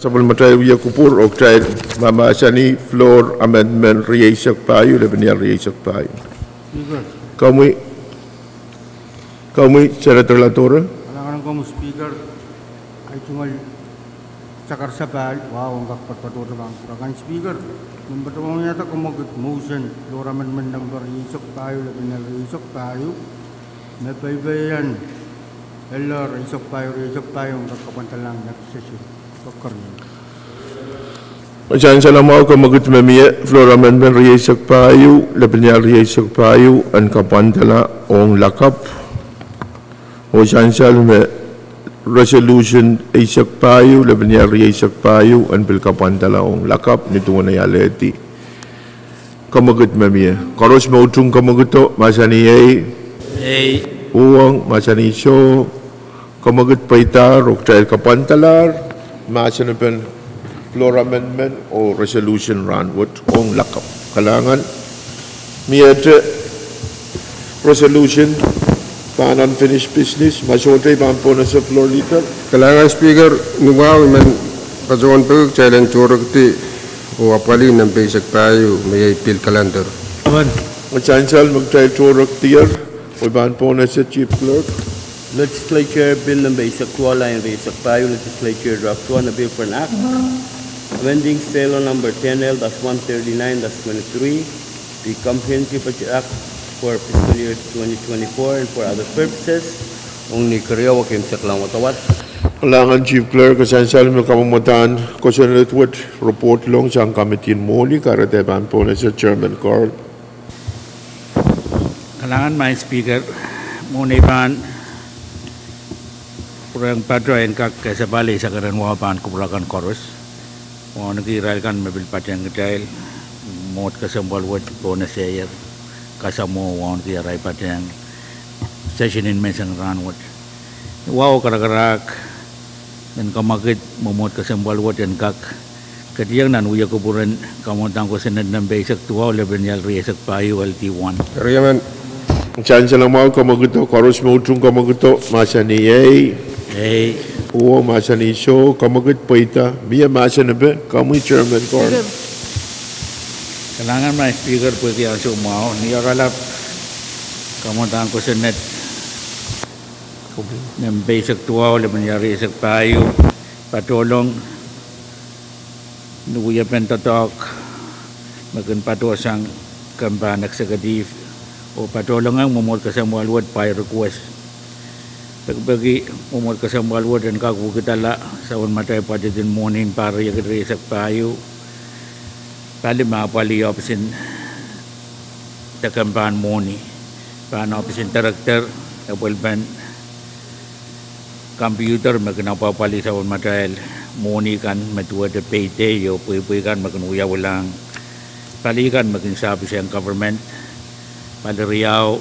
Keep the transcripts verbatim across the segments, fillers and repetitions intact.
Sapwellimatail wia kupwur oh kitail mahmahsanih floor amendment rieisek pahieu, lepin ial rieisek pahieu. Komwi, komwi Senator Ladora. Kalahngan komwi Speaker, ahi tungoal sakar sapahl, wahu en kak patohdo pahn kupwur akan Speaker. Member pahn wiahda kamwekid motion floor amendment number rieisek pahieu, lepin ial rieisek pahieu. Me peipeien ella rieisek pahieu, rieisek pahieu en kak kapwandala next session. Koakoaros. Sansal mwahu, kamwekid me mie, floor amendment rieisek pahieu, lepin ial rieisek pahieu en kapwandala ong lakapw. Oh sansal me resolution eisek pahieu, lepin ial rieisek pahieu en pil kapwandala ong lakapw, ni duwen ei alehdi. Kamwekid me mie. Koaros me utung kamwekido, mahsanih ei. Ei. Uhwong, mahsanih soh. Kamwekid pweidahr oh kitail kapwandalahr mahsen en floor amendment oh resolution rahnwet ong lakapw. Kalahngan. Miehte resolution pahn unfinished business, ma sohte I pahn pohnese floor leader. Kalahngan Speaker, ni wahu I men patohwan peki kitail en tohrekdi oh apwalih nempe eisek pahieu me iei pil kalender. Sansal me kitail tohrekdier, I pahn pohnese Chief Clerk. Legislature Bill nempe eisek duwau, lain rieisek pahieu, Legislature Draft One, a bill for an act amending sale law number ten L dash one thirty-nine dash twenty-three, the Comprehensive Budget Act for fiscal year twenty twenty-four and for other purposes. Ong ni keriau, keimwseklahng wadawad. Kalahngan Chief Clerk, sansal me kamwadang kosonned wet report ong sang committee en mwohni, kahrehda I pahn pohnese Chairman Carl. Kalahngan Madam Speaker, mwohn ei pahn pwurehng patoh en kak kesempwal eisek erein wahu pahn kupwur akan koaros. Wauneki irail kan me pil patehng kitail, mwohd kesempwal wet pohnese, kasamwo wauneki arail patehng session en menseng rahnwet. Wahu karakarahk, men kamwekid mwomwohd kesempwal wet en kak ketieng nan wia kupwuren kamwadang kosonned nempe eisek duwau, lepin ial rieisek pahieu, L D one. Sansal mwahu, kamwekido, koaros me utung kamwekido, mahsanih ei. Ei. Uhwong, mahsanih soh. Kamwekid pweida, mie mahsen epe, komwi Chairman Carl. Kalahngan Madam Speaker, pwehki ansou mwahu, ni oaralap kamwadang kosonned nempe eisek duwau, lepin ial rieisek pahieu, patohlong ni wiepen doadoahk me kin patohsang kempen executive, oh patohlongehng mwomwohd kesempwal wet by request. Pekipeki mwomwohd kesempwal wet en kak wekidala sapwellimatail budget en mwohni en pahr riekid rieisek pahieu, pali me apwalih ohpisin de kempen mwohni, pahn ohpisin director, epwelpen computer me kin apwapwalih sapwellimatail mwohni kan me duwehte payday oh pweipwei kan me kin wiawilahng pali kan me kin sahpisehng government. Pali riau,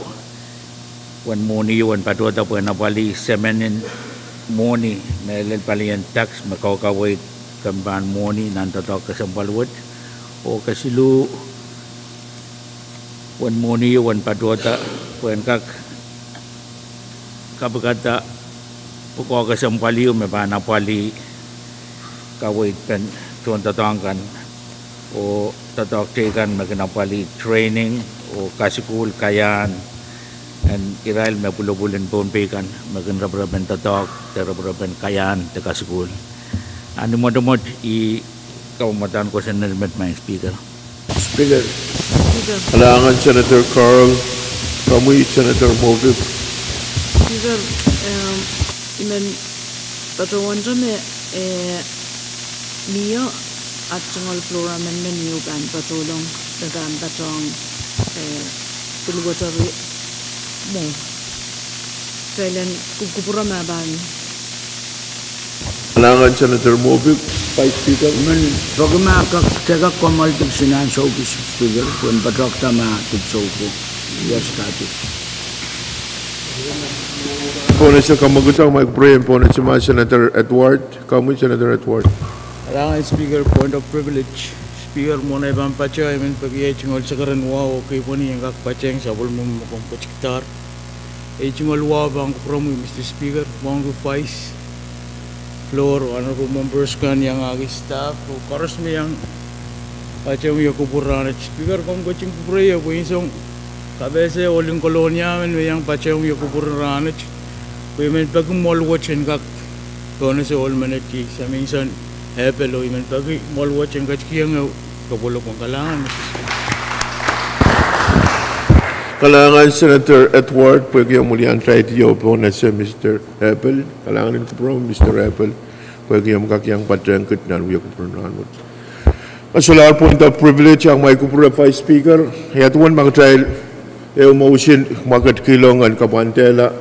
wen mwohni wen patohda pwehn apwalih semen en mwohni me lel palien tax me kaukaweid kempen mwohni nan doadoahk kesempwal wet. Oh kesiluh, wen mwohni wen patohda pwehn kak kapikada pwukoa kesempwal ieu me pahn apwalih kaweidpen tohndoadoahk kan oh doadoahk teikan me kin apwalih training oh kasukuhl kaiahn en irail me pwulopwul en Pohnpei kan me kin reperepen doadoahk de reperepen kaiahn de kasukuhl. A ni mwotomwot, I kamwadang kosonned met, Madam Speaker. Speaker. Speaker. Kalahngan Senator Carl, komwi Senator Moffitt. Speaker, em, I men patohwante me, eh, mie at tungoal floor amendment me I pahn patohlong, me pahn patohng, eh, pil weteri mwo. Kitail en kupwukupwure me pahn Kalahngan Senator Moffitt, Vice Speaker. Men, peki ma kak, ke kak kommoal dipwisou nan souki, Speaker, pwehn patohda ma dipwisou ko. Yes, kati. Pohnese kamwekid, ma I kupwure en pohnese ma Senator Edward, komwi Senator Edward. Kalahngan Speaker, point of privilege. Speaker, mwohn ei pahn patohdo, I men peki ei tungoal sakaren wahu oh kei pwehn en kak patehng sapwellimomwi me komw ketikidahr. Ei tungoal wahu pahn kupwuromwi, Mister Speaker, wauneki Vice, floor, honorable members kan, iangahki staff, oh koaros me iang patehng wia kupwur rahnwet. Speaker, komw ketin kupwureie pwe insoun kapehse ohl en Kolonia men me iang patehng wia kupwur rahnwet, pwe I men peki mwoahl wet en kak pohnese ohl menet, Samenson Epel, oh I men peki mwoahl wet en ketikihong ehu kepwolopwon. Kalahngan. Kalahngan Senator Edward pwehki omw wiliandi oh pohnese Mister Epel. Kalahngan en kupwur Mister Epel pwehki omw kak iang patehng kit nan wia kupwur en rahnwet. A solahr point of privilege, iang mwail kupwure Vice Speaker, ia duwen ma kitail ehu motion mwaket kihlong en kapwandehla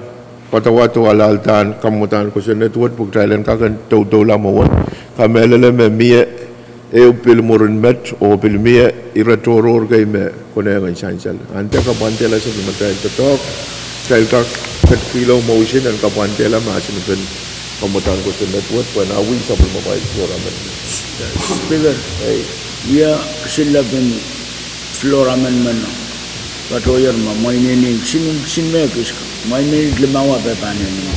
wadawad oh alahldahr en kamwadahn kosonned wet pwe kitail en kak en doudoula mwowen. Kamehlele me mie ehu pil mwurin met oh pil mie ire tohrohr kei me konehng en sansal. Ante kapwandehla sapwellimatail doadoahk, kitail kak ketikihla motion en kapwandehla mahsen en kamwadahn kosonned wet pwe en awi sapwellimamwail floor amendment. Speaker, ei, ia kisin lapin floor amendment patohier ma mwainenei kisin, kisin me kis, mwainenei limau a pahn eni.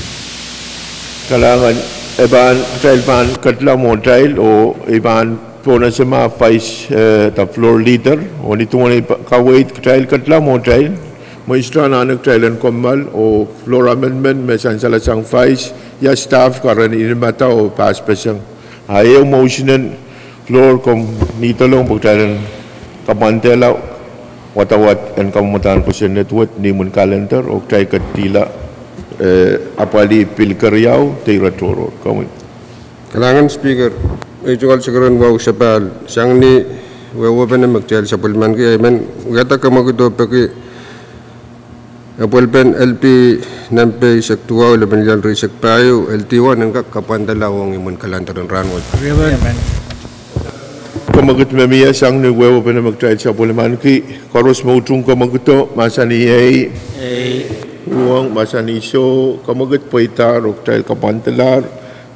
Kalahngan, e pahn, kitail pahn ketla mwohtail oh I pahn pohnese ma Vice, eh, the floor leader, oh ni duwen ei pa-, kaweid kitail ketla mwohtail, mwein sohte anahne kitail en kommoal oh floor amendment me sansalasang Vice, ia staff karen inimada oh paspeseng. A ehu motion en floor komw nidolong pwe kitail en kapwandehla wadawad en kamwadahn kosonned wet ni imwin calendar oh kitail ketidihla, eh, apwalih pil keriau de ire tohrohr. Komwi. Kalahngan Speaker, ei tungoal sekeren wahu sapahl, sang ni wehwehpene me kitail sapwellimaniki, I men wiahda kemwekid oh peki epwelpen L P nempe eisek duwau lepin ial rieisek pahieu, L D one en kak kapwandehla ong imwin calendar en rahnwet. Kemwekid me mie, sang ni wehwehpene me kitail sapwellimaniki, koaros me utung kemwekido, mahsanih ei. Ei. Uhwong, mahsanih soh. Kemwekid pweidahr oh kitail kapwandehla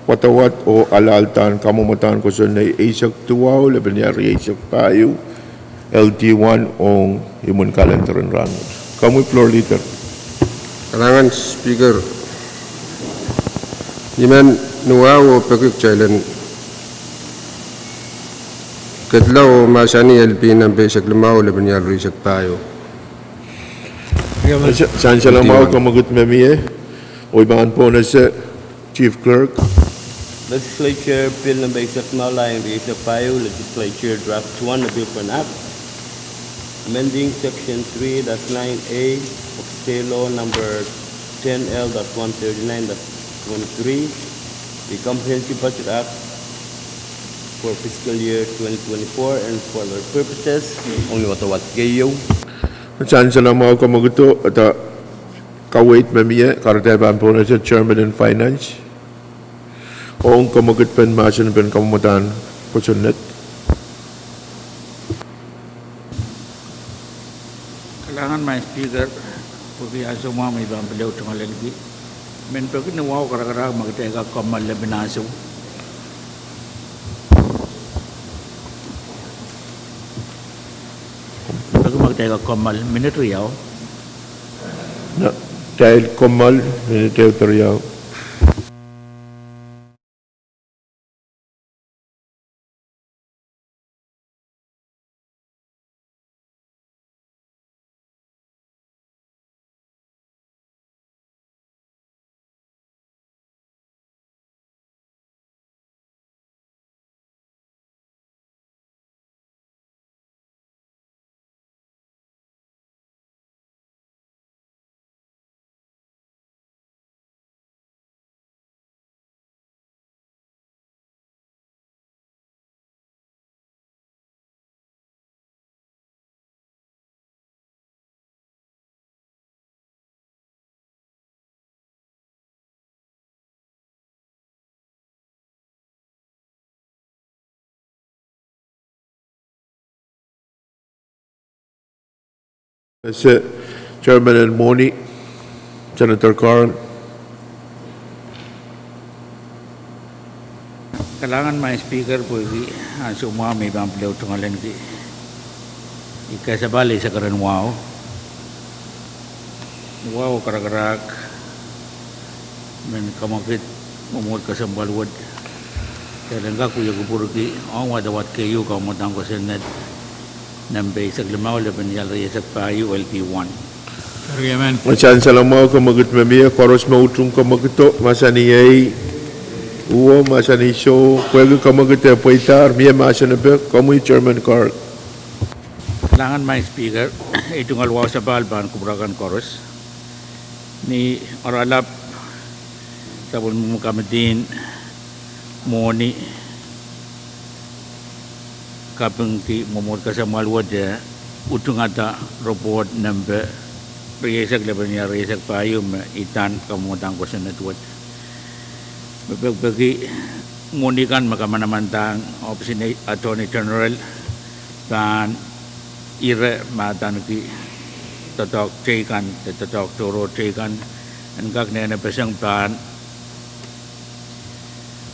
wadawad oh alahldahr en kamwadahn kosonned eisek duwau lepin ial rieisek pahieu, L D one ong imwin calendar en rahnwet. Komwi floor leader. Kalahngan Speaker, I men wahu oh peki kitail en ketla oh mahsanih L P nempe eisek limau lepin ial rieisek pahieu. Sa-, sansalamwahu, kemwekid me mie, oh I pahn pohnese Chief Clerk. Legislature Bill nempe eisek limau, lain rieisek pahieu, Legislature Draft one, a bill for an act amending Section three dash nine A of State Law Number ten L dash one thirty-nine dash twenty-three, the Comprehensive Budget Act for fiscal year twenty twenty-four and for other purposes. Ong ni wadawad keieu. Sansalamwahu, kemwekido, dah kaweid me mie, kahrehda I pahn pohnese Chairman en Finance ong kemwekidpen mahsen en kamwadahn kosonned. Kalahngan Madam Speaker, pwehki ansou mwahu me I pahn pil tungoaleniki, I men peki ni wahu karakarahk ma kitail kak kommoal lepin ansou. Peki ma kitail kak kommoal minit riau. Kitail kommoal minit riau. Chairman en Mwohni, Senator Carl. Kalahngan Madam Speaker, pwehki ansou mwahu me I pahn pil tungoaleniki, I kasapahl eisek ren wahu. Wahu karakarahk me kemwekid, mwomwohd kesempwal wet. Kitail en kak wia kupwurki ong wadawad keieu kamwadang kosonned nempe eisek limau, lepin ial rieisek pahieu, L T one. Riemen. Sansal mwahu, kamwekid me mie, koaros me utung kamwekido, mahsanih ei, uhwong, mahsanih soh, pwehki kamwekid e pweidahr, mie mahsen epe, komwi Chairman Carl. Kalahngan Maing Speaker, ei tungoal wahu sapahl pahn kupwur akan koaros. Ni oaralap, sapwellimomwi kamidi en mwohni kapingki mwomwohd kesemwal wet, e utungada report nempe rieisek, lepin ial rieisek pahieu me idan kamwadang kosonned wet. Me pekipeki mwohni kan me kamanamandahr ohpis en Attorney General pahn ire me adaneki doadoahk teikan de doadoahk tohrohr teikan en kak nehnepeseng pahn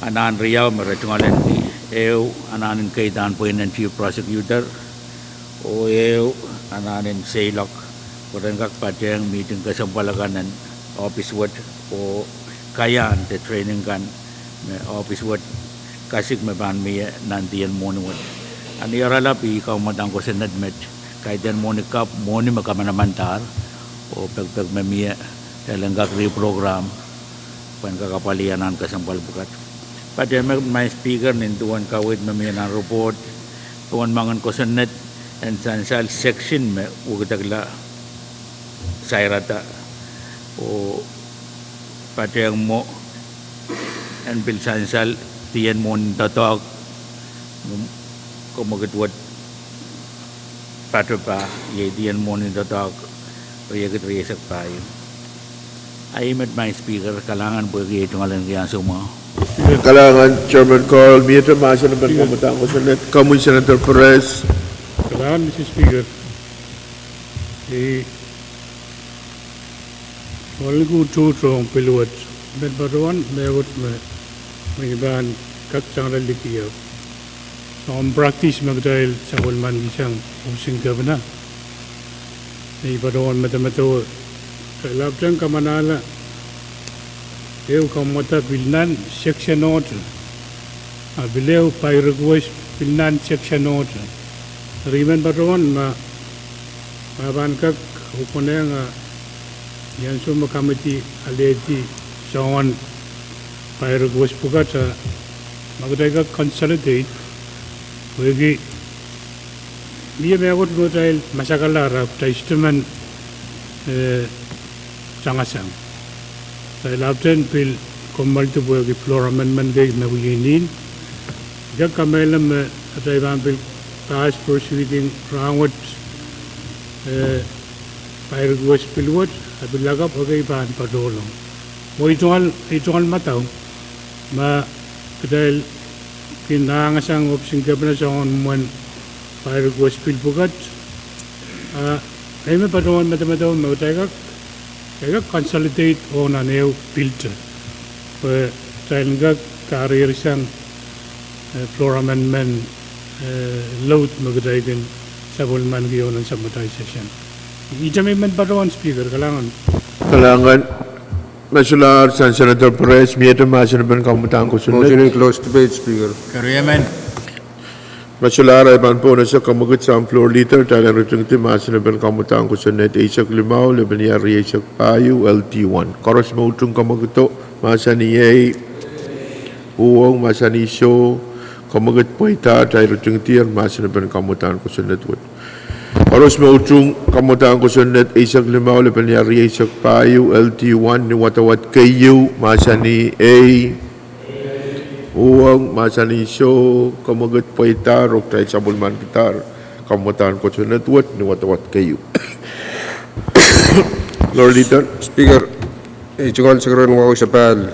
anahn riau me re tungoal ahneki, ehu anahn en keidahn pweinen Chief Prosecutor, oh ehu anahn en seiloak, pwe ren kak patehng mihting kesempwal akan en ohpis wet, oh kaiahn de training kan me ohpis wet kasik me pahn mie nan dien mwohni wet. A ni oaralap, ih kamwadang kosonned met, kaidehn mwohni kapw, mwohni me kamanamandahr, oh pekipek me mie, kitail en kak reprogram pwehn kak apwalih anahn kesempwal pwukat. Patehng met, Maing Speaker, nin duwen kaweid me mie nan report, duwen moangen kosonned en sansal section me wekidekla sairada, oh patehng mwo en pil sansal dien mwohni doadoahk, kamwekid wet patohpah, iei dien mwohni doadoahk riekid rieisek pahieu. A ih met Maing Speaker, kalahngan pwehki ei tungoal en rian soumwahu. Kalahngan Chairman Carl, miehte mahsen en kamwadang kosonned, komwi Senator Perez. Kalahngan Mister Speaker. I ohl ni kuhtuht ong pil wet, I men patohwan mehkot me, me I pahn kak tangalek liki ie. Soangen practice me kitail sapwellimankihsang ohpis en kepina, me I patohwan medemedewe, kitail ahpwtehn kamanahla ehu kamwada pil nan section ohte, a pil ehu by request pil nan section ohte. Eri I men patohwan ma, ma pahn kak konehng, a ni ansou me kamidi alehdi soangen by request pwukat, a ma kitail kak consolidate, pwehki mie mehkot me kitail masakala ahpw kitail sohte men, eh, tangasang. Kitail ahpwtehn pil kommoaldi pwehki floor amendment kei me wie nin. I kak kamehlele me kitail pahn pil pass first reading rahnwet, eh, by request pil wet, a pil lakapw ekei pahn patohlong. Oh I tungoal, I tungoal madau ma kitail kin angasang ohpis en kepina soangen mwomwen by request pil pwukat, a I men patohwan medemedewe me kitail kak, kitail kak consolidate oh nan ehu pilte, pwe kitail en kak karierisang, eh, floor amendment, eh, laud me kitail kin sapwellimaniki oh nan summatisation. Ihte me I men patohwan Speaker, kalahngan. Kalahngan. Me solahr sang Senator Perez, miehte mahsen en kamwadang kosonned. Motion in close debate, Speaker. Keriemen. Me solahr, I pahn pohnese kamwekid sang Floor Leader, kitail en ritingdi mahsen en kamwadang kosonned eisek limau, lepin ial rieisek pahieu, L T one. Koaros me utung kamwekido, mahsanih ei, uhwong, mahsanih soh, kamwekid pweida, kitail ritingdier mahsen en kamwadang kosonned wet. Koaros me utung kamwadang kosonned eisek limau, lepin ial rieisek pahieu, L T one, ni wadawad keieu, mahsanih ei, uhwong, mahsanih soh, kamwekid pweida, oh kitail sapwellimankidahr kamwadang kosonned wet ni wadawad keieu. Floor Leader. Speaker, I tungoal sekeren wahu sapahl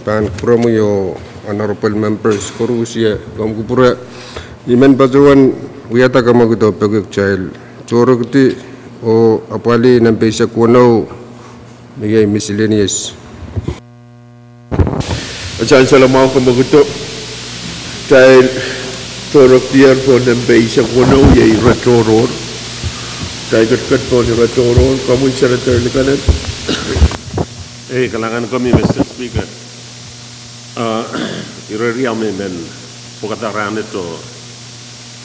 pahn kupwuromwi oh honourable members koaros, ie komw kupwure. I men patohwan wiahda kamwekido pwehki kitail tohrohrki oh apwalih nempe eisek weneu, me iei miscellaneous. Sang salemwahu kamwekido, kitail tohrohrdier pohn nempe eisek weneu, iei ire tohrohr. Kitail ketiket pohn ire tohrohr, komwi Senator Likaned. Ei, kalahngan komwi Mister Speaker. Ah, ire riau me I men Pwekada rahnwet oh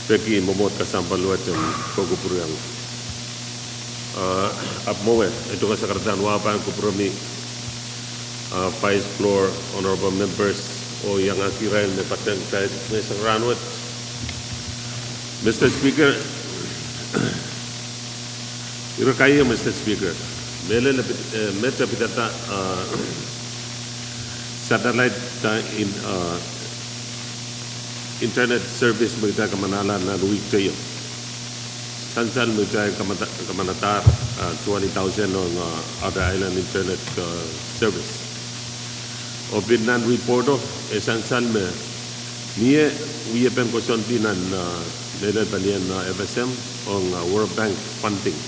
peki mwomwohd kesempwal wet en kokupwuriong. Ah, ahpw mwowe, e tungoal sakaradahn wa pahn kupwuromwi, ah, Vice Floor, Honorable Members, oh iangahki irail me patehng kitail menseng rahnwet. Mister Speaker, ire keieu, Mister Speaker, mehlel, eh, met e pidada, ah, satellite, ah, in, ah, internet service me kitail kamanahla nan wihk teio. Sansal me kitail kamada-, kamanadahr, ah, twenty thousand ong, ah, outer island internet, ah, service. Oh pil nan ripohto, e sansal me mie wiepen koasoandi nan, ah, mehlel palien, ah, F S M ong, ah, World Bank funding.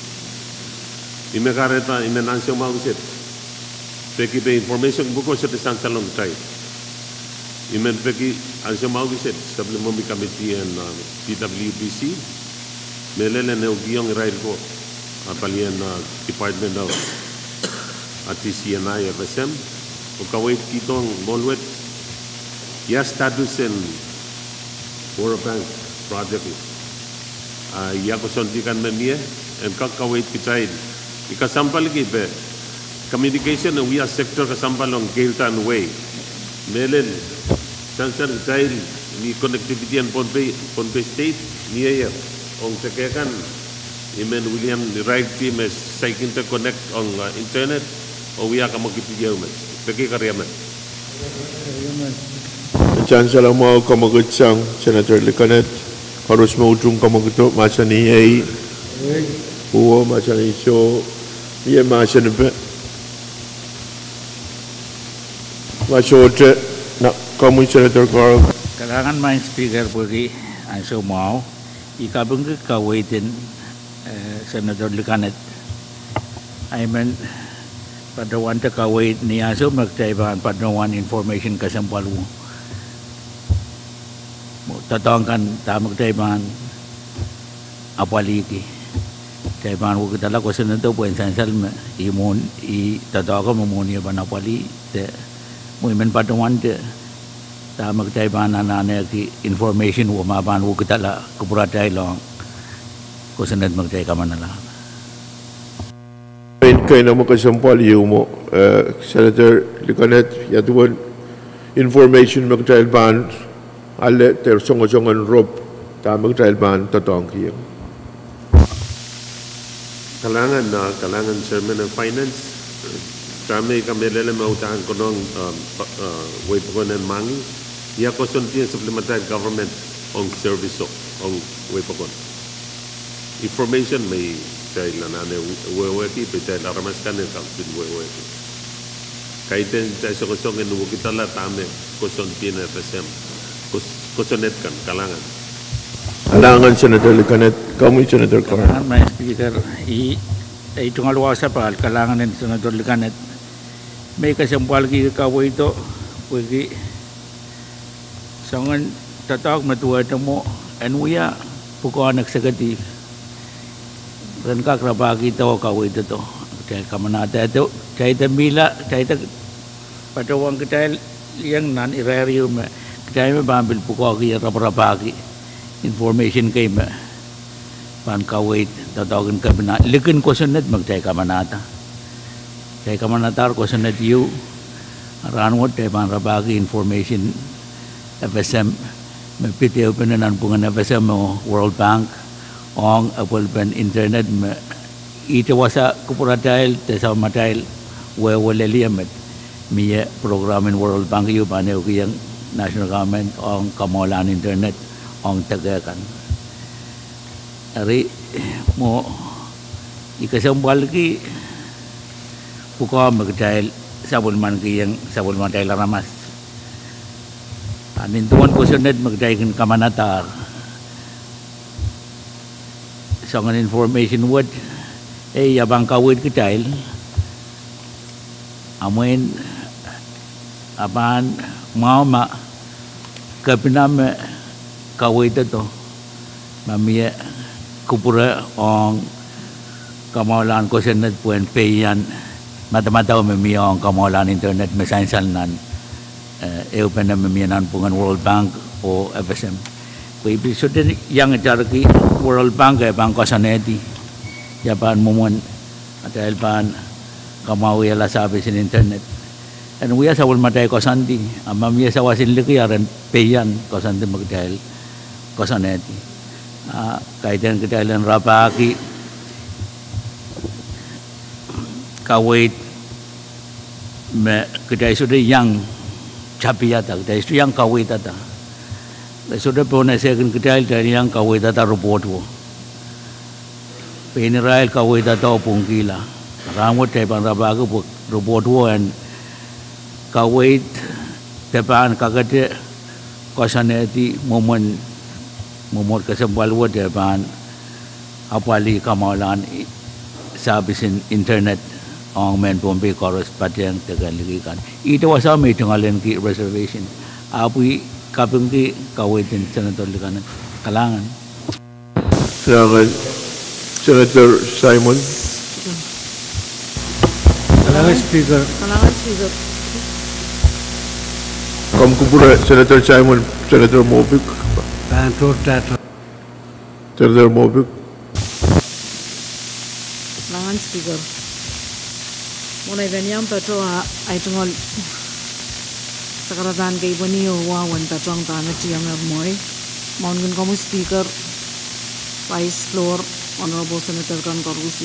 I men kahrehda, i men ansou mwahu kiset. Peki pwe information pwuko sohte sansal ong kitail. I men peki ansou mwahu kiset, sapwellimomwi committee en, ah, P W P C, mehlel en ehukihong irail ko, ah, palien, ah, Department of, ah, D C and I, F S M, oh kaweidkihdohng mwohn wet, ia status en World Bank project. Ah, ia koasoandi kan me mie, en kak kaweid kitail. I kesempwalki pwe communication e wia sector kesempwal ong keildahr wehi. Mehlel, sansal kitail ni connectivity en Pohnpei, Pohnpei State, mieier. Ong teke kan, I men wilian irail me saikinte connect ong, ah, internet, oh wia kamwekid ieu met. Peki kariamet. Sansal mwahu, kamwekid sang Senator Likened, koaros me utung kamwekido, mahsanih ei. Uwo, mahsanih soh. Ie, mahsanipe. Ma sohte, na, komwi Senator Carl. Kalahngan Maing Speaker pwehki ansou mwahu, I kapingki kaweid en, eh, Senator Likened. I men patohwante kaweid ni ansou me kitail pahn patohwan information kesempwal wo. Doadoahk kan dahme kitail pahn apwalihki. Kitail pahn wekidala kosonnedo pwehn sansal me I mwohn, I doadoahk me mwohn ie pahn apwalih, de mwein I men patohwante dahme kitail pahn anahneki information wo ma pahn wekidala kupwuratail ong kosonned me kitail kamanala. Pein keinemwe kesempwal ieu mwo, eh, Senator Likened, ia duwen information me kitail pahn ale de songosongen rop, dahme kitail pahn doadoahngkihong. Kalahngan, ah, kalahngan Chairman en Finance, dahme I kamehlele me udahn konehng, ah, pa-, ah, wehipokon en mwahngi, ia koasoandi en sapwellimatail government ong service o, ong wehipokon. Information me kitail anahne wehwehki, pwe kitail aramas kan en kak pil wehwehki. Kaidehn kitail songosong en wekidala dahme koasoandi en F S M, kos-, kosonned kan, kalahngan. Kalahngan Senator Likened, komwi Senator Carl. Kalahngan Maing Speaker, I, I tungoal wasa pahn kalahngan en Senator Likened. Me I kesempwalki kaweid o, pwehki soangen doadoahk me duwehte mwo, en wia pwukoahn executive ren kak rapahkihdo, kaweiddo. Kitail kamanahda, kitail de mihla, kitail de patohwan kitail iang nan irair ieu me kitail me pahn pil pwukoahki, raparapahki information kei me pahn kaweid doadoahk en kepina likin kosonned me kitail kamanahda. Kitail kamanahdahr kosonned ieu, rahnwet kitail pahn rapahki information F S M, me pid ehupene nanpwungen F S M oh World Bank, ong epwelpen internet me ihte wasa kupwuratail de samatail wehwe lel ie met. Mie program en World Bank ieu pahn ehukihong national government ong kamohlahn internet ong deke kan. Eri mwo I kesempwalki pwukoa me kitail sapwellimankihong sapwellimatail aramas. A nin duwen kosonned me kitail kin kamanadahr, soangen information wet, e ia pahn kaweid kitail, a mwein a pahn mwahu ma kepina me kaweiddo, ma mie kupwure ong kamohlahn kosonned pwehn peian madamadau me mie ong kamohlahn internet me sansal nan, eh, ehupene me mie nanpwungen World Bank oh FSM. Pwe I pil sohte iang itarki World Bank eh pahn koasoanehdi ia pahn mwomwen atail pahn kamwahwihala service en internet. En wia sapwellimatail koasoandi, a ma mie sawas en liki, a ren peian koasoandi me kitail koasoanehdi. A kaidehn kitail en rapahki kaweid me kitail sohte iang tapiada, kitail sohte iang kaweidada. Re sohte pohnese kin kitail, kitail iang kaweidada ripoht wo. Pein irail kaweidada oh pwungkihla. Rahnwet kitail pahn rapahki pwe ripoht wo en kaweid de pahn kakete koasoanehdi mwomwen, mwomwen kesempwal wet eh pahn apwalih kamwahlahn service en internet ong mehn Pohnpei koaros, patehng de kehn liki kan. Ihte wasa me I tungoalenki reservation, ahpw I kapingki kaweid en Senator Likan. Kalahngan. Kalahngan. Senator Simon. Kalahngan Speaker. Kalahngan Speaker. Komw kupwure Senator Simon, Senator Moffitt. Pahn tohto. Senator Moffitt. Kalahngan Speaker. Mwohn ei pahn iang patohwan, I tungoal sakaradahn kei pweni oh wahu en patohwan dahme I iang iang mwowe. Mwohn kin komwi Speaker, Vice Floor, Honorable Senator kan koaros,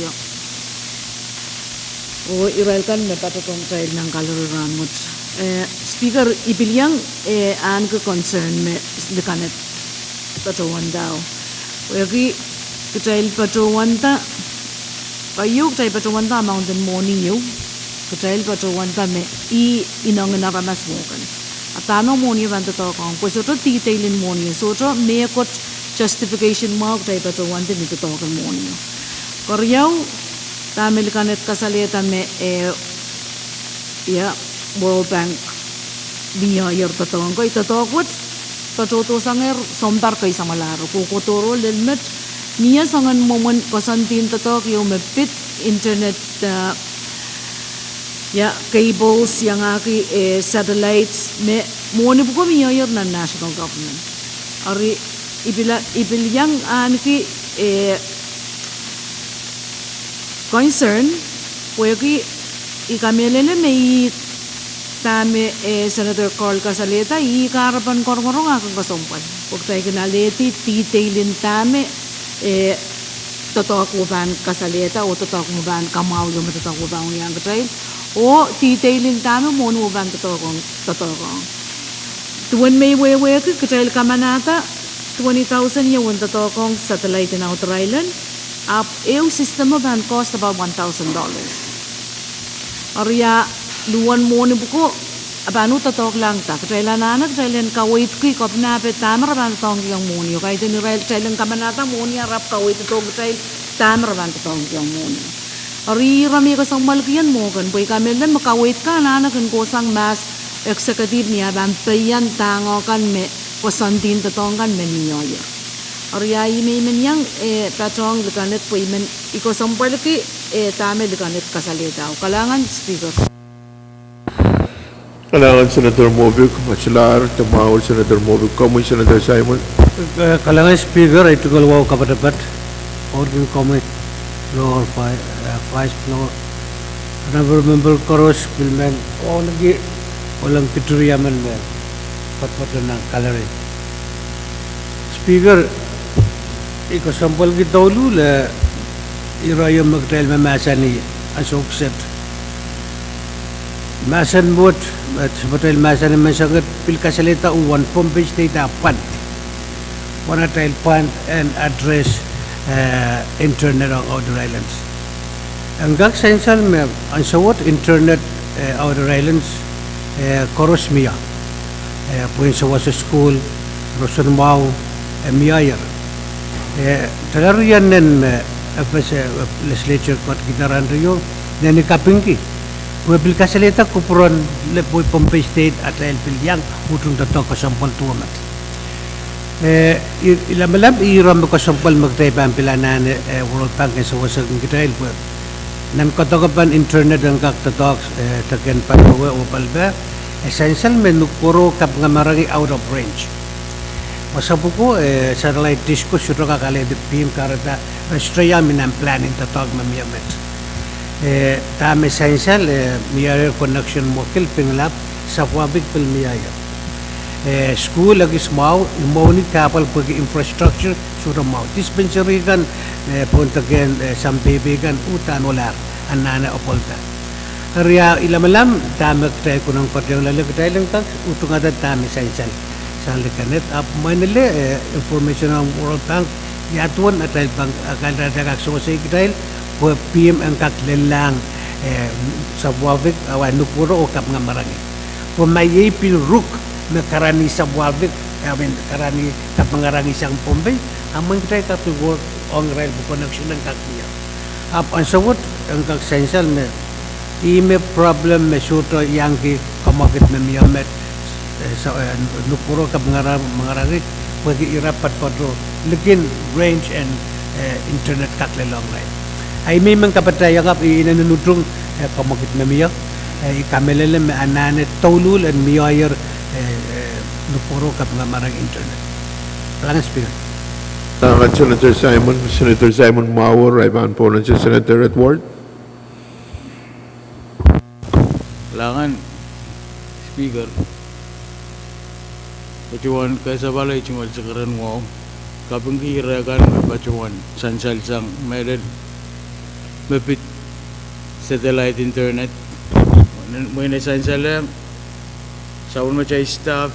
oh irail kan me patohwan kitail nan gallery rahnwet. Eh, Speaker, I pil iang, eh, ahneki concern me Likan et patohwanda. Pwehki kitail patohwanda, keieu kitail patohwanda amount en mwohni ieu, kitail patohwanda me ih inengieng aramas mwo kan. A dahme mwohni o pahn doadoahk ong, pwe sohte detail en mwohni o, sohte mehkot justification mwahu kitail patohwanda ni doadoahk en mwohni o. Keriau, dahme Likan et kasalehda me, eh, ia, World Bank mie ier doadoahk, kei doadoahk wet patohdo sangehr sounpar kei samwalahro, kohkohdo lel met, mie soangen mwomwen koasoandi en doadoahk ieu me pid internet, eh, ia, cables, iangahki, eh, satellites, me mwohni pwuko mie ier nan national government. Eri I pil, I pil iang ahneki, eh, concern, pwehki I kamehlele me ih dahme, eh, Senator Carl kasalehda, ih kahrepen korongorong ah kin kesempwal. Pwe kitail kin alehdi detail en dahme, eh, doadoahk o pahn kasalehda, oh doadoahk o pahn kamwahu ieu me doadoahk o pahn iang kitail, oh detail en dahme mwohni o pahn doadoahk ong, doadoahk ong. Duwen me I wehwehki kitail kamanahda twenty thousand ieu en doadoahk ong satellite en outer island, ahpw ehu system o pahn cost about one thousand dollars. Eri a luhwen mwohni pwuko, a pahn uhd doadoahk lahng da. Kitail anahne kitail en kaweidki kepina pe dahme re pahn doadoahngki ong mwohni o. Kaidehn irail kitail en kamanahda mwohni a re ahpw kaweiddohng kitail dahme re pahn doadoahngki ong mwohni o. Eri ira me I kesempwalki ien mwo kan, pwe I kamehlele me kaweid kan anahne kin kohsang mahs executive ni ah pahn peian dahng o kan me koasoandi en doadoahk kan me mie ier. Eri a I men, I men iang, eh, patohwan Likan et pwe I men, I kesempwalki, eh, dahme Likan et kasalehda. Kalahngan Speaker. Kalahngan Senator Moffitt, Masilahr, Tamahul Senator Moffitt, komwi Senator Simon. Eh, kalahngan Speaker, ei tungoal wahu kapatapat, oh kin komwi Floor, Vi-, eh, Vice Floor, Honorable Member koaros, pil men, oh liki, oh liki kitail men me patohdo nan gallery. Speaker, I kesempwalki douluhl, eh, ire ieu me kitail me mahsanih ansou kiset. Mahsen wet, eh, me kitail mahsanih menseng et pil kasalehda uwen Pohnpei State ah pwand. Pwand atail pwand en address, eh, internet ong outer islands. En kak sansal me ansou wet internet, eh, outer islands, eh, koaros mie. Eh, pwehn sewese sukuhl, roson mwahu, eh, mie ier. Eh, tala rian nen me, eh, FSM, eh, legislature kat kihda rahn teio, nen I kapingki. Pwe pil kasalehda kupwuren, le pwe Pohnpei State atail pil iang utung doadoahk kesempwal duwemet. Eh, I, I lamalam ire me kesempwal me kitail pahn pil anahne, eh, World Bank en sewese kin kitail pwe nan koadokepen internet en kak doadoahk, eh, deke en paliwe oh palipe, eh, sansal me nukuoro kapingamarangi out of range. Wasa pwuko, eh, satellite dish ko sohte kak alehdi beam kahrehda, eh, sohte iang mi nan plan en doadoahk me mie met. Eh, dahme sansal, eh, mie connection mwo kilpinglap, Savuavik pil mie. Eh, school ekis mwahu, imwowni kahpwal pwehki infrastructure sohte mwahu. Dispensary kan, eh, pohn deke, eh, sampeipe kan uhdahn ohlahr, anahne apwalda. Eri ia, I lamalam dahme kitail konehng patohng loale kitail en kak utungada dahme sansal sang Likened, ahpw mwein ele, eh, information ong World Bank, ia duwen atail pahn, eh, kahrehda kak sewese kitail, pwe beam en kak lellahng, eh, Savuavik, awa Nukuoro oh Kapinga Marangi. Pwe ma iei pil ruk me karani Savuavik, I mean, karani Kapinga Marangi sang Pohnpei, a mwein kitail kak pil work ong irail pwe connection en kak mie. Ahpw ansou wet en kak sansal me ih me problem me sohte iangki kamwakid me mie met, eh, sa-, eh, Nukuoro Kapinga Mara-, Marangi, pwehki ira patopato likin range en, eh, internet kak lelohng irail. A I men men kapatahiong ahpw I inenen utung, eh, kamwakid me mie, eh, I kamehlele me anahne douluhl en mie, eh, eh, Nukuoro Kapinga Marangi internet. Kalahngan Speaker. Kalahngan Senator Simon, Senator Simon Mwahuor, I pahn pwonehng Senator Edward. Kalahngan Speaker, patohwan kesapwala tungoal sekeren wahu, kapingki ire kan me patohwan sansal sang mehlel me pid satellite internet. Mwein e sansalehng, sapwellimatail staff,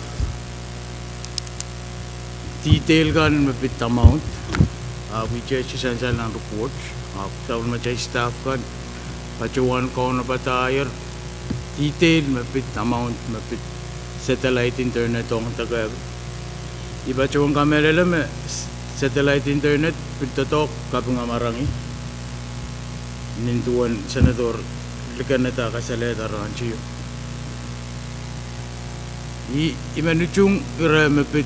detail kan me pid amount, ahpw I testi sansal nan report, ahpw sapwellimatail staff kan patohwan kaunopada ahr detail me pid amount me pid satellite internet ong deke. I patohwan kamehlele me s-, satellite internet pil doadoahk Kapinga Marangi. Nin duwen Senator Likened a kasalehda rahn tio. I, I men utung ire me pid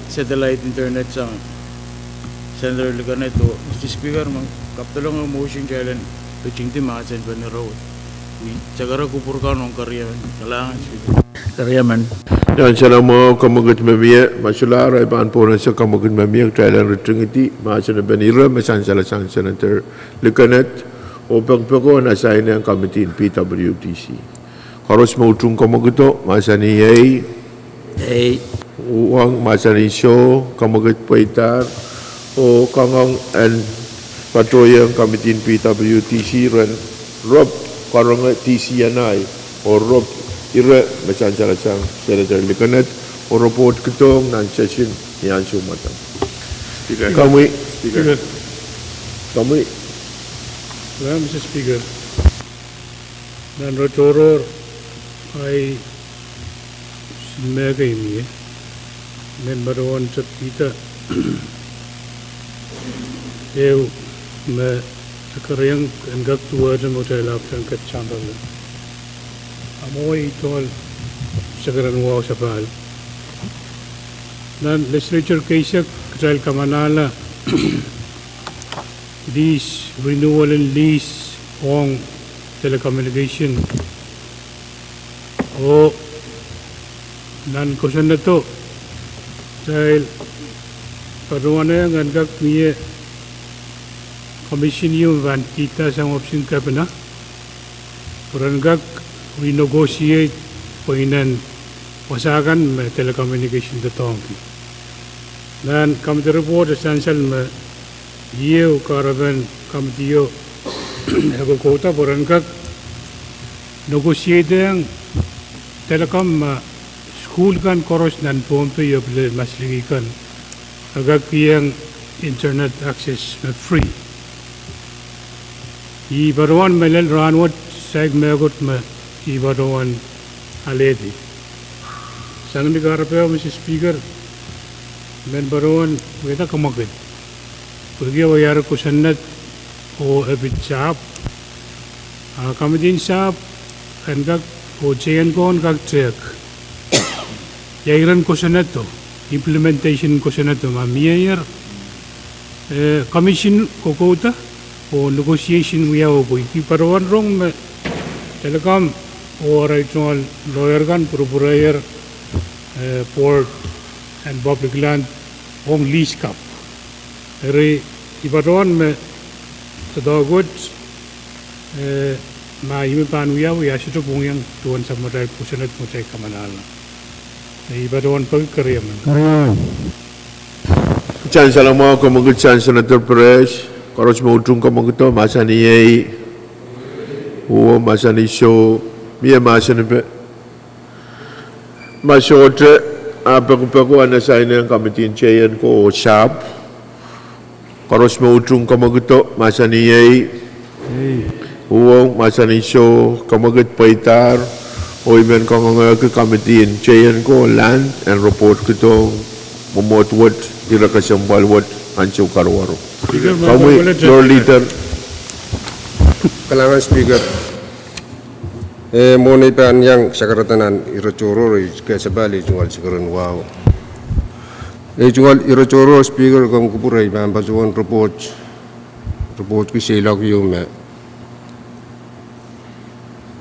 satellite internet sang Senator Likened oh, Mister Speaker, ma kapdolong motion kitail en pitingdi mahsen pene ire wet. I sakara kupwur kan ong keriemen. Kalahngan Speaker. Keriemen. Nan sansal mwahu, kamwakid me mie, ma solahr I pahn pwonehng kamwakid me mie, kitail en ritingidi mahsen pene ire me sansal sang Senator Likened, oh pekpeko en assign ong committee en P W D C. Koaros me utung kamwakido, mahsanih ei. Ei. Uhwong, mahsanih soh, kamwakid pweidahr, oh kangoang en patohieng committee en P W D C ren rop karonge D C N I, oh rop ire me sansal sang Senator Likened, oh report kidohng nan session ni ansou mwadang. Speaker. Komwi. Speaker. Komwi. Well, Mister Speaker, nan re tohrohr, ahi, mehkei mie, men patohwan tepkihda ehu me sekeriong en kak duwehte me kitail ahpwtehn ket sampah. A mwo iei tohn sekeren wahu sapahl. Nan legislature keisek kitail kamanahla lease, renewal en lease ong telecommunication. Oh nan kosonnedo, kitail patohwanehng en kak mie commission ieu me pahn kihda sang ohpis en Kapinga, pwe ren kak renegotiate pweinen wasa kan me telecommunication doadoahngki. Nan committee report e sansal me ieu kahrepen committee o e kokouda pwe ren kak negotiate ong telecom me sukuhl kan koaros nan Pohnpei oh pil maslihi kan, e kak kihong internet access me free. I patohwan mehlel rahnwet saik mehkot me I patohwan alehdi. Sang ni kahrepe, Mister Speaker, men patohwan wiahda kamwakid pwehki e wiahier kosonned oh e pid sahpw. A committee en sahpw en kak, oh teien ko en kak tehk ia iren kosonnedo, implementation kosonnedo ma mieier, eh, commission kokouda oh negotiation wiawi pwe I patohwan rong me telecom oh arail tungoal lawyer kan pwurpwurehier, eh, Board en Public Land ong lease kapw. Eri, I patohwan me doadoahk wet, eh, ma ihme pahn wiawi, I sohte pwungiong duwen sapwmatail pwoson et mwohtail kamanalna. Eh, I patohwan peki keriemen. Keriemen. Chancellor mwahu, kamwekid sang Senator Perez, koaros me utung kamwekido, mahsanih ei. Uwo, mahsanih soh. Mie mahsanipe? Ma sohte, a pekipeko, a asainen kamidin cheien ko oh sahpw. Koaros me utung kamwekido, mahsanih ei. Uwo, mahsanih soh, kamwekid pweidahr, oh I men kangoangehki kamidin cheien ko oh land en report kidohng mwomwohd wet, ire kesempwal wet, ansou karuwaru. Komwi, floor leader. Kalahngan Speaker. Eh, mwohn ei pahn iang sakarada nan ire tohrohr, ei kesempwal, ei tungoal sekeren wahu. Ei tungoal ire tohrohr, Speaker, komw kupwure, I pahn patohwan report, report ki seiloak ieu me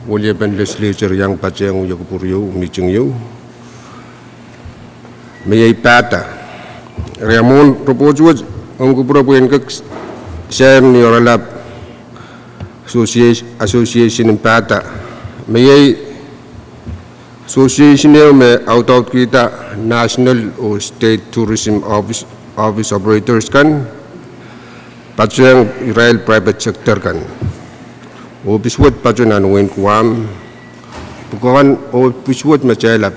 weliepen legislature iang patehng wia kupwur ieu, meeting ieu, me iei pahda. Eri mwohn report wet, omw kupwure pwehn kak sair ni oaralap association, association en pahda, me iei association ehu me audaudkihda national oh state tourism office, office operators kan, patohng irail private sector kan. Ohpis wet patoh nan wehin Guam, pwukoahn ohpis wet me tailap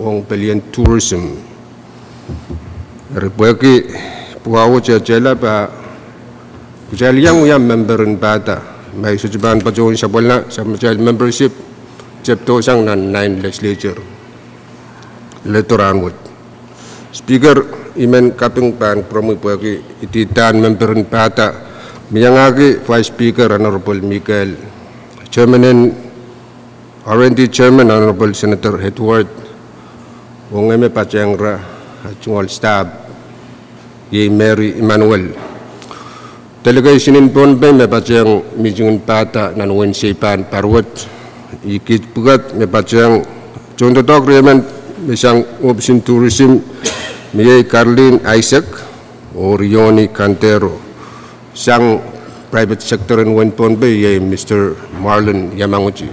ong pelien tourism. Eri pwehki pwukoah wet e tailap, a kitail iang wia member en pahda, ma I sohte pahn patohwan sapwellahng, sapwellahng membership, tepdo sang nan nine legislature leledo rahnwet. Speaker, I men kaping pahn kupwuromwi pwehki ididahn member en pahda, me iangahki Vice Speaker Honorable Michael, Chairman en R and D Chairman Honorable Senator Edward, oh ngehi me patehng ira, a tungoal stahp, iei Mary Emanuel. Delegation en Pohnpei me patehng meeting en pahda nan wehin Seipan pahr wet, I kihd pwukat me patehng tohndoadoahk riemen me sang ohpis en tourism, me iei Carlin Isaac oh Rioni Kantero. Sang private sector en wehin Pohnpei iei Mister Marlon Yamaguchi.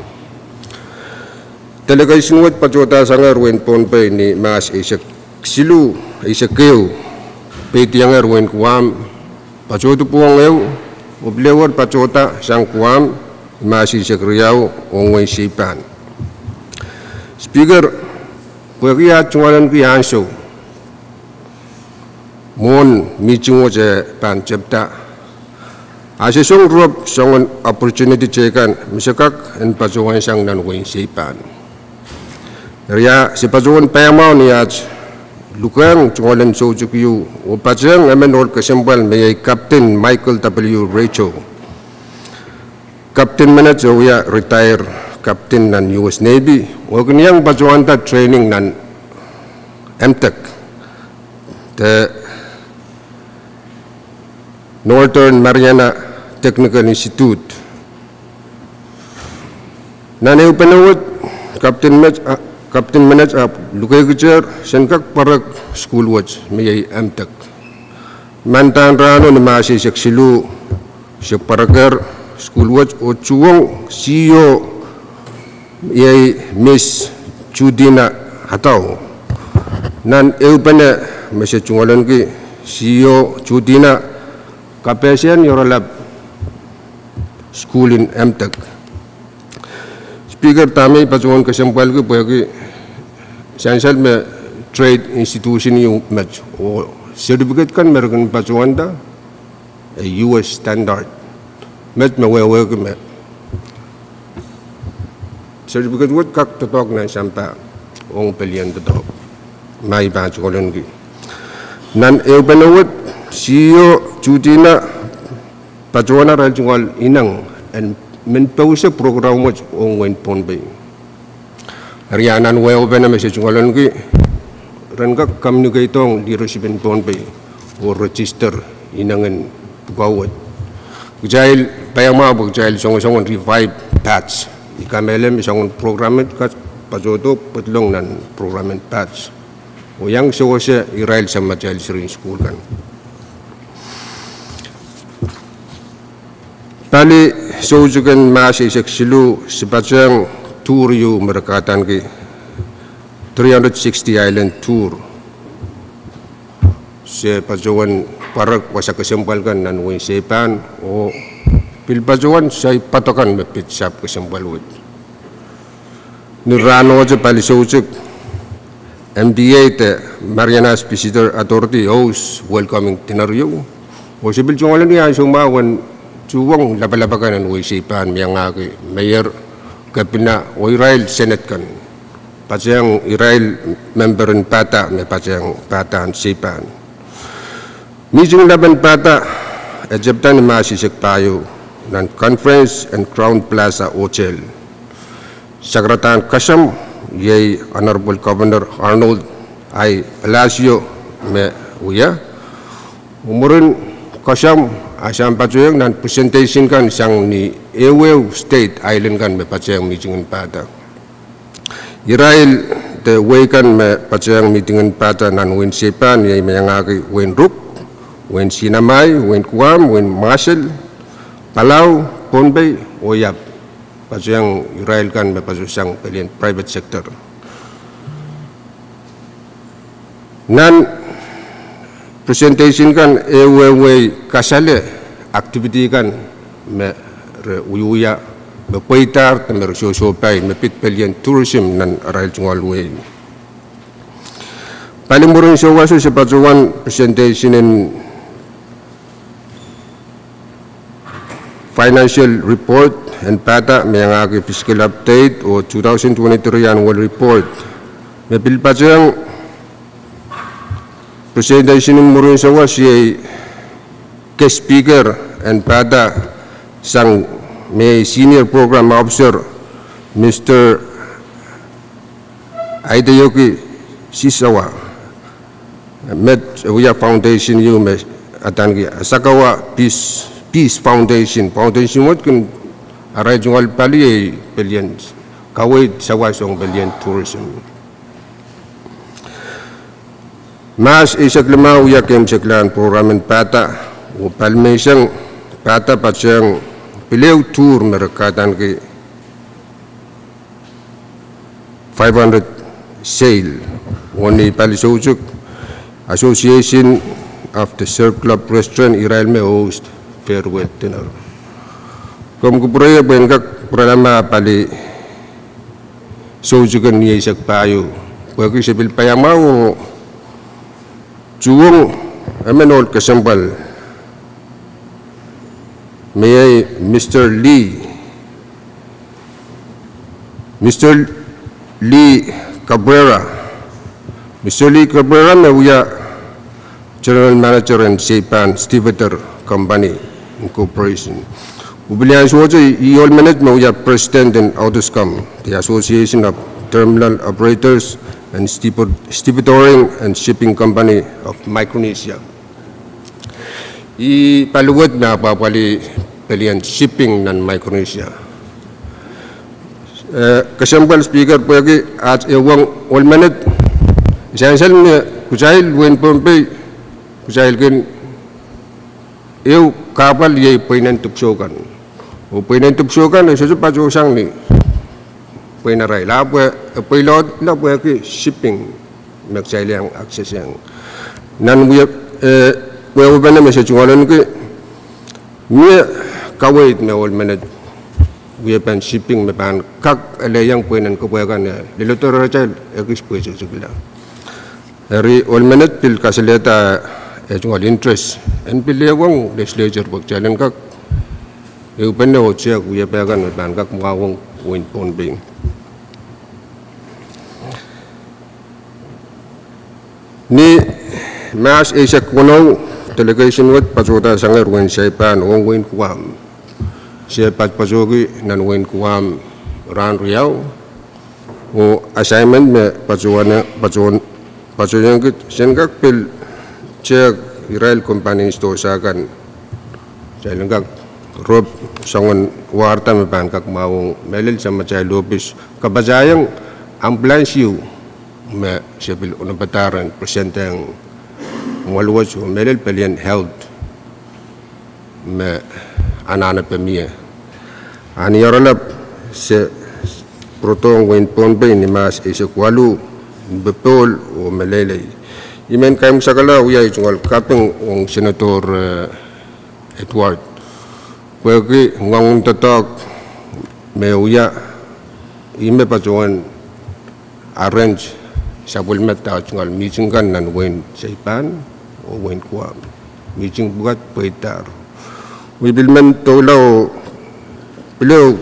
Delegation wet patohdasangehr wehin Pohnpei ni Mahs eisek siluh, eisek ehu, peidiangehr wehin Guam, patohdi pwuhng ehu, oh pil ehuer patohda sang Guam, Mahs eisek riau, ong wehin Seipan. Speaker, pwehki aht tungoalenki ansou mwohn meeting wet e pahn tepda, a se song ruhp soangen opportunity teikan me se kak en patohwansang nan wehin Seipan. Eri a se patohwan paiamwahu ni aht lukehng tungoalen soutik ieu oh patehng emen ohl kesempwal me iei Captain Michael W. Rachel. Captain menet e wia retire captain nan U S Navy, oh e kin iang patohwanda training nan M Tech, de Northern Mariana Technical Institute. Nan ehupene wet, Captain met, a, Captain menet ahpw lukeikitehr sen kak pwarek sukuhl wet me iei M Tech. Mandahn rahno ni Mahs eisek siluh, se pwarekehr sukuhl wet oh tuhwong C E O iei Miss Judina Hatau. Nan ehupene me se tungoalenki, C E O Judina kapehse ni oaralap sukuhl en M Tech. Speaker, dahme I patohwan kesempwalki pwehki sansal me trade institution ieu met oh certificate kan me re kin patohwanda, e U S standard met me wehwehki me certificate wet kak doadoahk nan sampah ong pelien doadoahk. Ma I pahn tungoalenki, nan ehupene wet, C E O Judina patohwan arail tungoal ineng en men pousehla program wet ong wehin Pohnpei. Eri a nan wehwehpene me se tungoalenki, ren kak communicate ong leadership en Pohnpei oh register ineng en pwukoa wet. Kitail paiamwahu pwe kitail songosong en revive PATS. I kamehlele me soangen program met kat patohdo pedolong nan program en PATS. Oh iang sewese irail samatail seri en sukuhl kan. Pali soutik en Mahs eisek siluh, se patehng tour ieu me re kadaniki three hundred sixty island tour. Se patohwan pwarek wasa kesempwal kan nan wehin Seipan, oh pil patohwan soai patokan me pid sahpw kesempwal wet. Ni rahnohte pali soutik, M D A de Marianas Visitor Authority host welcoming dinner ieu. Oh se pil tungoalenki ansou mwahu en tuhwong lapalap akan en wehi Seipan me iangahki mayor, kepina, oh irail senate kan. Patehng irail member en PATA me patehng PATA en Seipan. Mihting lapen PATA e tepda ni Mahs eisek pahieu nan Conference and Crowne Plaza Hotel. Sakaradahn kesempwal iei Honorable Governor Arnold I. Palacio me wia. Mwurin kesempwal, a sang patohwan nan presentation kan sang ni ehuehu state island kan me patehng mihting en PATA. Irail de wehi kan me patehng mihting en PATA nan wehin Seipan iei me iangahki wehin Ruk, wehin Sinamai, wehin Guam, wehin Marshall, Palau, Pohnpei, oh Yap. Patehng irail kan me patohsang pelien private sector. Nan presentation kan ehuehu wehi kasale activity kan me re wiewia, me pweidahr de me re sohsohpai me pid pelien tourism nan arail tungoal wehi. Pali mwurin souwaso se patohwan presentation en financial report en PATA me iangahki fiscal update oh two thousand twenty-three annual report. Me pil patehng presentation en mwurin souwas iei guest speaker en PATA sang me senior program officer, Mister Hideyoki Shisawa. Met e wia foundation ieu me adaniki Asakawa Peace, Peace Foundation. Foundation wet kin arail tungoal pali iei pelien kaweid sawas ong pelien tourism. Mahs eisek limau wia keimwseklahn program en PATA, oh pali menseng PATA patehng pil ehu tour me re kadaniki five hundred sail. Oh ni pali soutik, Association of the Surf Club Restaurant irail me host farewell dinner. Komw kupwure pwe en kak pwurala ma pali soutik en ni eisek pahieu, pwehki se pil paiamwahu oh tuhwong emen ohl kesempwal me iei Mister Lee, Mister Lee Cabrera. Mister Lee Cabrera me wia General Manager en Seipan Stevedore Company Incorporation. Oh pil ansouohte ih ohl menet me wia President en AutoSCOM, the Association of Terminal Operators and Stevedore, Stevedoring and Shipping Company of Micronesia. Ih pali wet me apwapwalih pelien shipping nan Micronesia. Eh, kesempwal Speaker pwehki aht ehuong ohl menet, sansal me kitail wehin Pohnpei, kitail kin ehu kahpwal iei pweinen dipwisou kan. Oh pweinen dipwisou kan e sohte patohsang ni pwein arail, ahpw e pweiloahla pwehki shipping me kitail iang access-ehng. Nan wia, eh, wehwehpene me se tungoaleniki, mie kaweid me ohl menet wiepen shipping me pahn kak elehieng pweinen kepwe kan, eh, leledohr atail ekis pwe sohte kila. Eri ohl menet pil kasalehda eh tungoal interest en pil ehuong legislature pwe kitail en kak ehupene oh tehk wiepe kan me pahn kak mwahuong wehin Pohnpei. Ni Mahs eisek weneu, delegation wet patohda sanger wehin Saipan ong wehin Guam. Se patohki nan wehin Guam rahn riau, oh assignment me patohwan, patohwan, patohwan kit sen kak pil tehk irail company stores akan. Kitail en kak rop soangen warda me pahn kak mwahuong mehlel samatail ohpis, kapatahiong ambulance ieu me se pil onopadahr en present ong mwoaluwet oh mehlel pelien health me anahne pahn mie. A ni oaralap se pwurodohng wehin Pohnpei ni Mahs eisek waluh, ni popohl oh meleilei. I men kaimwisekala wia tungoal kaping ong Senator, eh, Edward. Pwehki ngoangen doadoahk me wia, ih me patohwan arrange sapwellime tungoal meeting kan nan wehin Saipan oh wehin Guam. Meeting pwukat pweidahr. I pil men doula oh pil ehu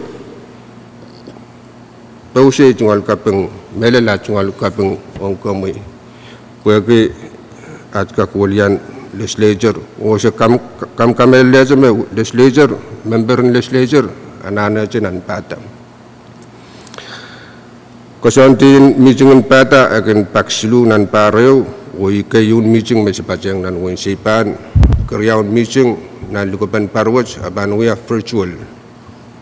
pousehla tungoal kaping, mehlel ah tungoal kaping ong komwi. Pwehki at kak welian legislature, oh se kam, kam, kamehlelehte me legislature, member en legislature, anahnehte nan pahda. Koasoandi en meeting en pahda e kin pak siluh nan pahr ehu, oh ih keieun meeting me se patehng nan wehin Saipan, keriaun meeting nan likopen pahr wet e pahn wia virtual.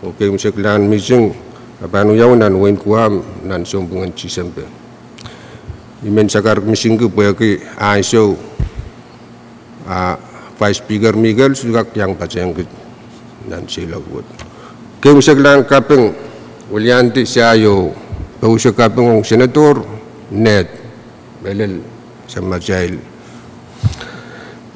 Oh keimwseklahn meeting e pahn wiawi nan wehin Guam nan sounpwong en Tisempe. I men sakar misingki pwehki ansou, ah, Vice Speaker Michael se kak iang patehng kit nan seiloak wet. Keimwseklahn kaping, weliandi saio, pousehla kaping ong Senator Ned, mehlel samatail.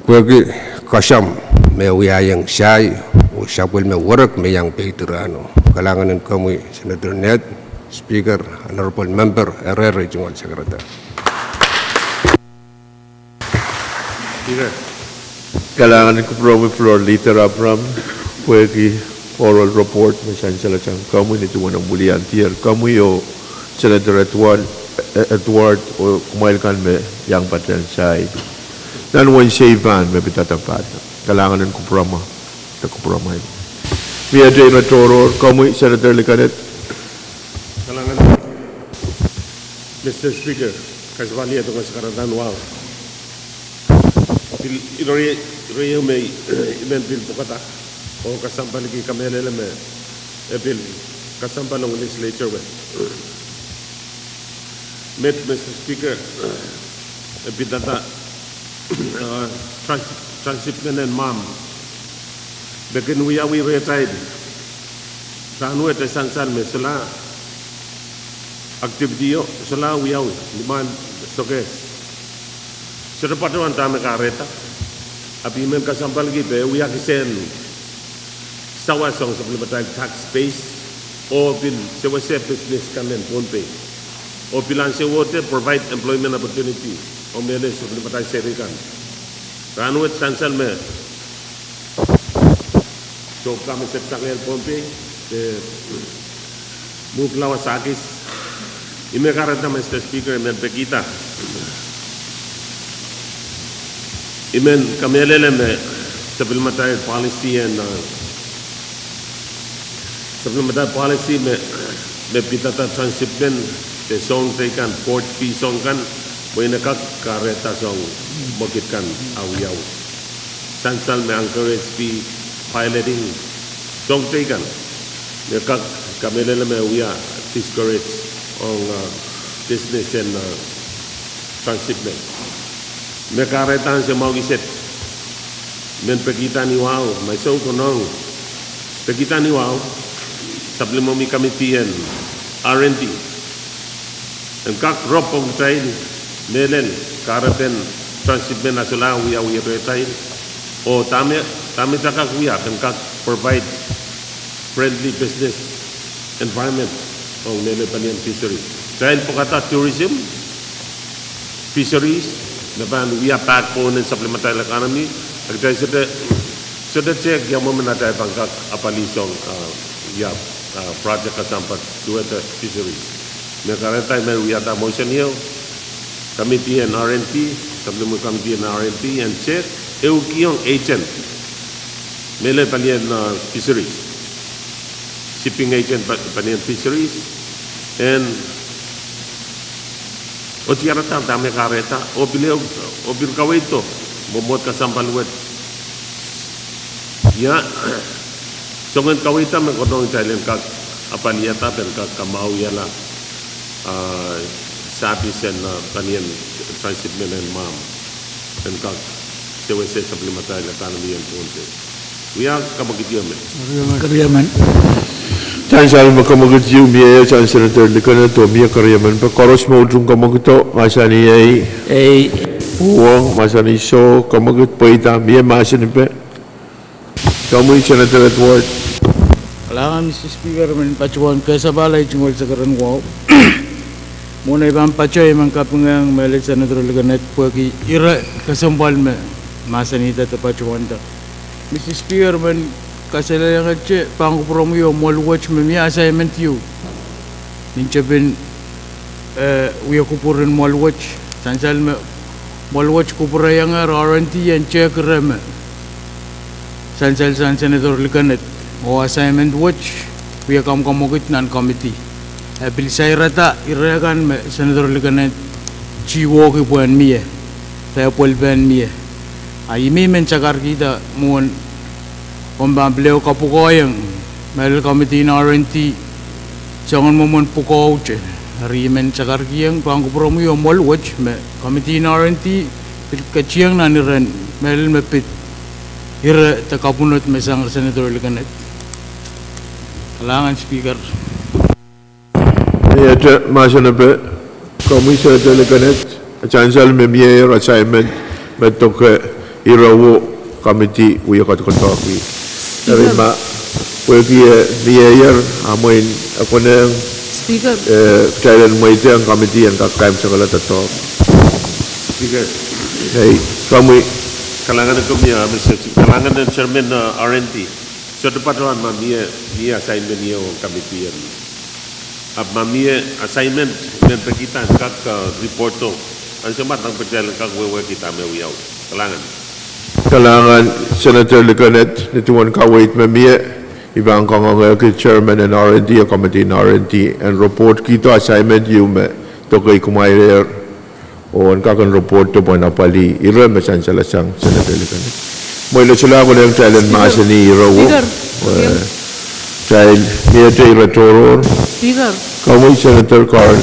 Pwehki kasam me wiahiong sahi, oh sapwellime werek me iang peidi rahno. Kalahngan en komwi Senator Ned, Speaker, Honorable Member, ire ire tungoal sakarada. Kalahngan en kupwuromwi Floor Leader Abraham, pwehki oral report me sansal sang komwi ni duwen omw weliandier komwi oh Senator Edward, eh, Edward oh kumwail kan me iang patehng sahi nan wehin Saipan me pidada pahda. Kalahngan en kupwuromwi, de kupwuromwail. Mie ehu me tohrohr, komwi Senator Likaned. Kalahngan, Mister Speaker, kasapahl ie tungoal sakarada wahu. Pil, ire, ire ehu me I men pil pwukada oh kasampalki kamehlele me e pil kasampal ong legislature wet. Met, Mister Speaker, e pidada, uh, trans-, transshipment en mwahmw me kin wiawi rehtail. Rahnwet e sansal me solahr activity-o, solahr wiawi, limwahn sokehs. Sohte patohwan dahme kahrehda, ahpw I men kasampalki pwe e wia kisehn sawas ong sapwellimatail tax base, oh pil sewese business kan en Pohnpei, oh pil ansowohte provide employment opportunity ong mehlel sapwellimatail seri kan. Rahnwet sansal me sohp kan me sehd sang ehl Pohnpei, de mukla wasakis. I men kahrehda, Mister Speaker, I men pekihda, I men kamehlele me sapwellimatail policy en, uh, sapwellimatail policy me, me pidada transshipment de soahng teikan, port fee soahng kan, mwein e kak kahrehda soahng mwekid kan awiawi. Sansal me anchorage fee, piloting, soahng teikan me kak, kamehlele me wia discourage ong, uh, business en, uh, transshipment. Me kahrehda ansou mwahu kiset, I men pekihda ni wahu, ma I sou konehng pekihda ni wahu, sapwellimomwi committee en R and D en kak rop ong kitail mehlel kahrepen transshipment a solahr wiawi rehtail, oh dahme, dahme kitail kak wia pwehn kak provide friendly business environment ong mehlel pelien fisheries. Kitail pwukada tourism, fisheries, me pahn wia backbone en sapwellimatail economy, a kitail sohte, sohte tehk ia mwomwen atail pahn kak apwalih soahng, uh, ia, uh, project kesempwal duwehte fisheries. Me kahrehda I men wiahda motion ieu, committee en R and D, sapwellimomwi committee en R and D en tehk, ehukihong agent mehlel pelien, uh, fisheries, shipping agent pe-, pelien fisheries, en otiarada dahme kahrehda, oh pil, oh pil kaweid, mwomwohd kesempwal wet. Ia, soangen kaweid me konehng kitail en kak apwalihada pwehn kak kamwahuiala, uh, Sapis en, eh, pahn ien transshipment en mwahmw en kak sewese supplemental economy en Pohnpei. Wia kamwekid ieu me. Keriemen. Sansal me kamwekid ieu mie, sang Senator Likened, oh mie keriemen pwe koaros me utung kamwekido, mahsanih ei. Ei. Uhwong, mahsanih soh, kamwekid pweida, mie mahsanipe. Komwi Senator Edward. Kalahngan Mister Speaker, I men patohwan kehlail tungoal sakaradahn wahu. Mwohn ei pahn patohwan I men kapinga mehlel Senator Likened pwehki ire kesempwal me mahsanihda de patohwanda. Mister Speaker, I men kasalehiong ahte pahn kupwuromwi oh mwoahl wet me mie assignment ieu nin tepin, eh, wia kupwuren mwoahl wet. Sansal me mwoahl wet kupwureiong R and D en tehk ire me sansal sang Senator Likened, oh assignment wet wia kamwkamwekid nan committee. E pil sairada ire kan me Senator Likened tiwohki pwehn mie, de pwelpehn mie. A I men men sakarkihda mwohn, omw pahn pil ehu kapwukoaiong mehlel committee en R and D soangen mwomwen pwukoahte. Eri I men sakarkihong pahn kupwuromwi oh mwoahl wet me committee en R and D pil ketieng nan iren mehlel me pid ire de kapwunod me sang Senator Likened. Kalahngan Speaker. Miehte mahsanipe, komwi Senator Likened, sansal me mie assignment me doke ire wo committee wia koadokoadoahki. Eri ma pwehki e mie, a mwein e konehng, eh, kitail en mweidehng committee en kak kaimwisekala doadoahk. Speaker. Ei, komwi. Kalahngan en komwi, ah, Mister Speaker. Kalahngan en Chairman, ah, R and D. Sohte patohwan ma mie, mie assignment ieu ong committee en. Ahpw ma mie assignment, I men pekihda en kak, ah, reporto. Ansou ma tang pwe kitail en kak wehwehki dahme wiawi. Kalahngan. Kalahngan Senator Likened, ni duwen kaweid me mie, I pahn kangoangehki Chairman en R and D, committee en R and D, en report kihdo assignment ieu me doke kumwail ehr. Oh en kak en report de pwehn apwalih ire me sansal sang Senator Likened. Mwein e solahr konehng kitail en mahsanih ire wo. Speaker, eh, kitail miehte ire tohrohr. Speaker. Komwi Senator Carl.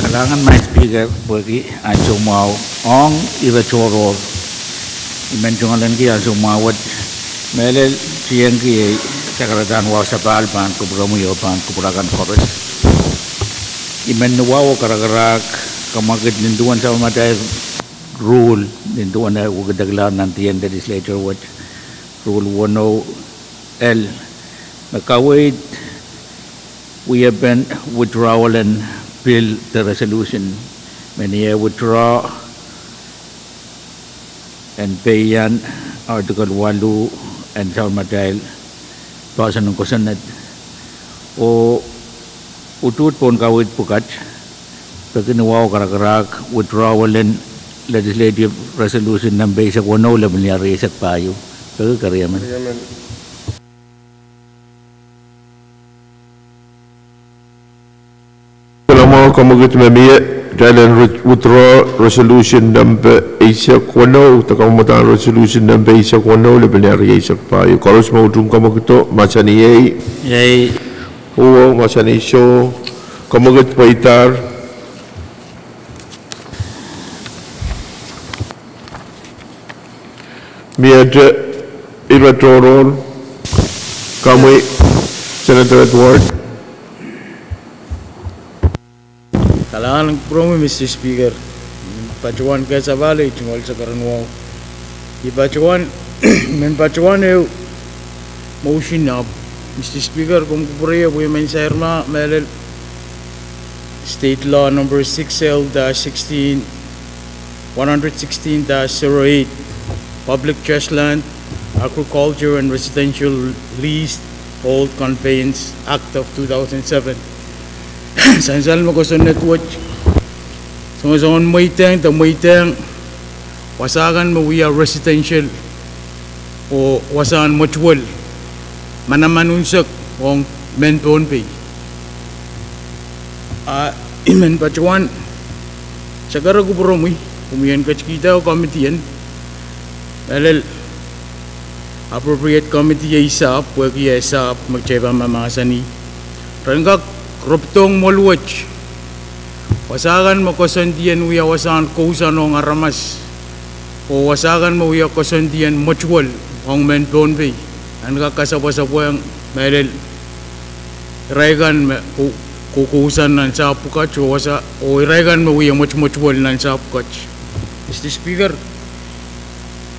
Kalahngan Maing Speaker pwehki ansou mwahu ong ire tohrohr. I men tungoalenki ansou mwahu wet mehlel tiengki ei sakaradahn wahu sapahl pahn kupwuromwi oh pahn kupwur akan koaros. I men wahu oh karakarahk kamwekid nin duwen sapwellimatail ruhl, nin duwen eh wekidekla nan dien legislature wet, ruhl weneu el, me kaweid wiepen withdrawal en bill de resolution, me ni eh withdraw en pehian Article waluh en sapwellimatail poahsoan en kosonned. Oh utuht pohn kaweid pwukat, peki ni wahu oh karakarahk withdrawal en legislative resolution nempe eisek weneu, lepin lih rieisek pahieu. Peki keriemen. Kalahngan, kamwekid me mie, kitail en withdraw resolution nempe eisek weneu, de kamwomwdahn resolution nempe eisek weneu, lepin lih rieisek pahieu. Koaros me utung kamwekido, mahsanih ei. Ei. Uhwong, mahsanih soh. Kamwekid pweidahr. Miehte ire tohrohr. Komwi Senator Edward. Kalahngan kupwuromwi Mister Speaker. Patohwan kehlail tungoal sakaradahn wahu. I patohwan, I men patohwan ehu motion ahpw Mister Speaker, komw kupwurehiong pwe I men sair mah mehlel State Law number six L dash sixteen, one hundred sixteen dash zero eight, Public Trust Land, Agriculture and Residential Lease, Hold Conveyance Act of two thousand seven. Sansal me kosonned wet, soangen soangen mweidehng de mweidehng wasa kan me wia residential oh wasahn mwetuwel manaman unsek ong mehn Pohnpei. A I men patohwan sakara kupwuromwi, komwi en ketikihda committee en, mehlel appropriate committee eisek, pwehki eisek me kitail pahn mahmahsanih, ren kak repedohng mwoahl wet Wasa kan me koasoandi en wia wasahn kousoan ong aramas, oh wasa kan me wia koasoandi en mwetuwel ong mehn Pohnpei, en kak kasapwasapwehng mehlel irail kan me ko-, ko-, kousoan nan sahpw pwukat, oh wasa, oh irail kan me wia mwet-, mwetuwel nan sahpw pwukat. Mister Speaker,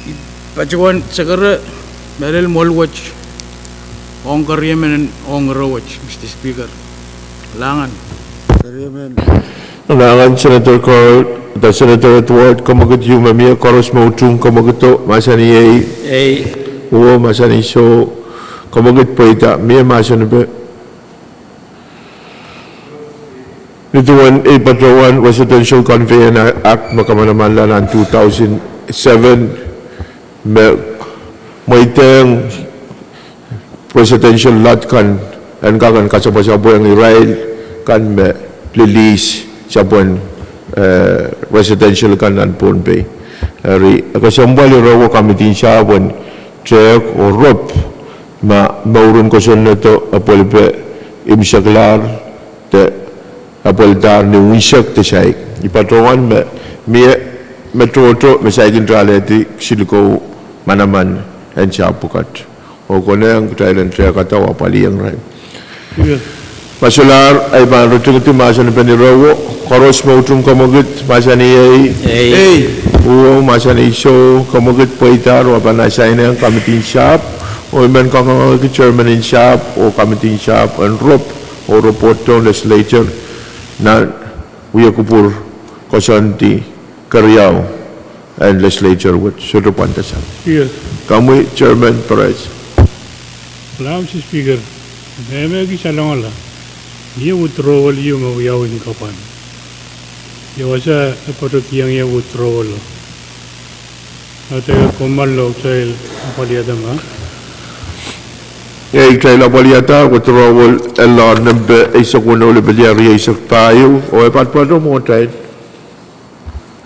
I patohwan sekere mehlel mwoahl wet ong keriemen ong ire wet, Mister Speaker. Langan. Langan, Senator Carl, the Senator Edward, kemwekid ieu me mie, koaros me utung kemwekido, mahsanih ei. Ei. Uwo, mahsanih soh, kemwekid pweida, mie mahsanipe. Nin duwen ei patohwan Residential Conveyance Act me kamanamanla nan two thousand seven, me mweidehng residential lot kan en kak en kasapwasapwehng irail kan me lilies sapwen, eh, residential kan nan Pohnpei. Eri, e kesempwal ire wet committee en sahpw en tehk oh rop ma mouren kosonnedo apwalipe imwseklahr de apwalidahr ni unsek de saik. I patohwan me mie me tohto me saikinte alehdi kesiluh ko manaman en sahpw pwukat. Oh konehng kitail en tehkada oh apwalihong irail. Ma solahr, I pahn ritingidi mahsanipen ire wet, koaros me utung kemwekid, mahsanih ei. Ei. Uwo, mahsanih soh, kemwekid pweida, re pahn assign-ehng committee en sahpw, oh I men kangoangehki chairman en sahpw oh committee en sahpw en rop oh report dohng legislature nan wia kupwur koasoandi keriau en legislature wet, sohte pwandasang. Komwi, Chairman Perez. Madam Speaker, me me kak salongala, mie withdrawal ieu me wiawi ni kapwan. Ia wasa e patohwan kihong ie withdrawal? Atail kommoal lo kitail apwaliada ma? Ia kitail apwaliada withdrawal en loar nempe eisek weneu lipilda rieisek pahieu, oh e patopato mwohtail.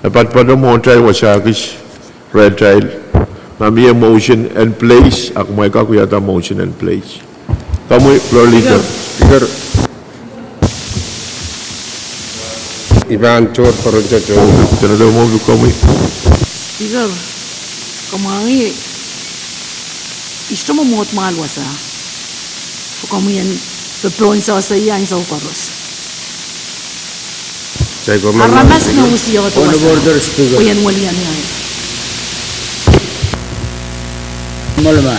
E patopato mwohtail wasa kis rehtail. Ma mie motion in place, a kumwail kak wiahda motion in place. Komwi, Floor Leader. Speaker. I pahn tohr poronto. Senator Moulvi, komwi. Speaker, komwi, I sohte mwomwohd mwahl wasa. Pwe komwi en popohn sewese ia ansou koaros. Aramas me wisiou wasa. Point of order, Speaker. Pwe I en welian ia. Komwi ma.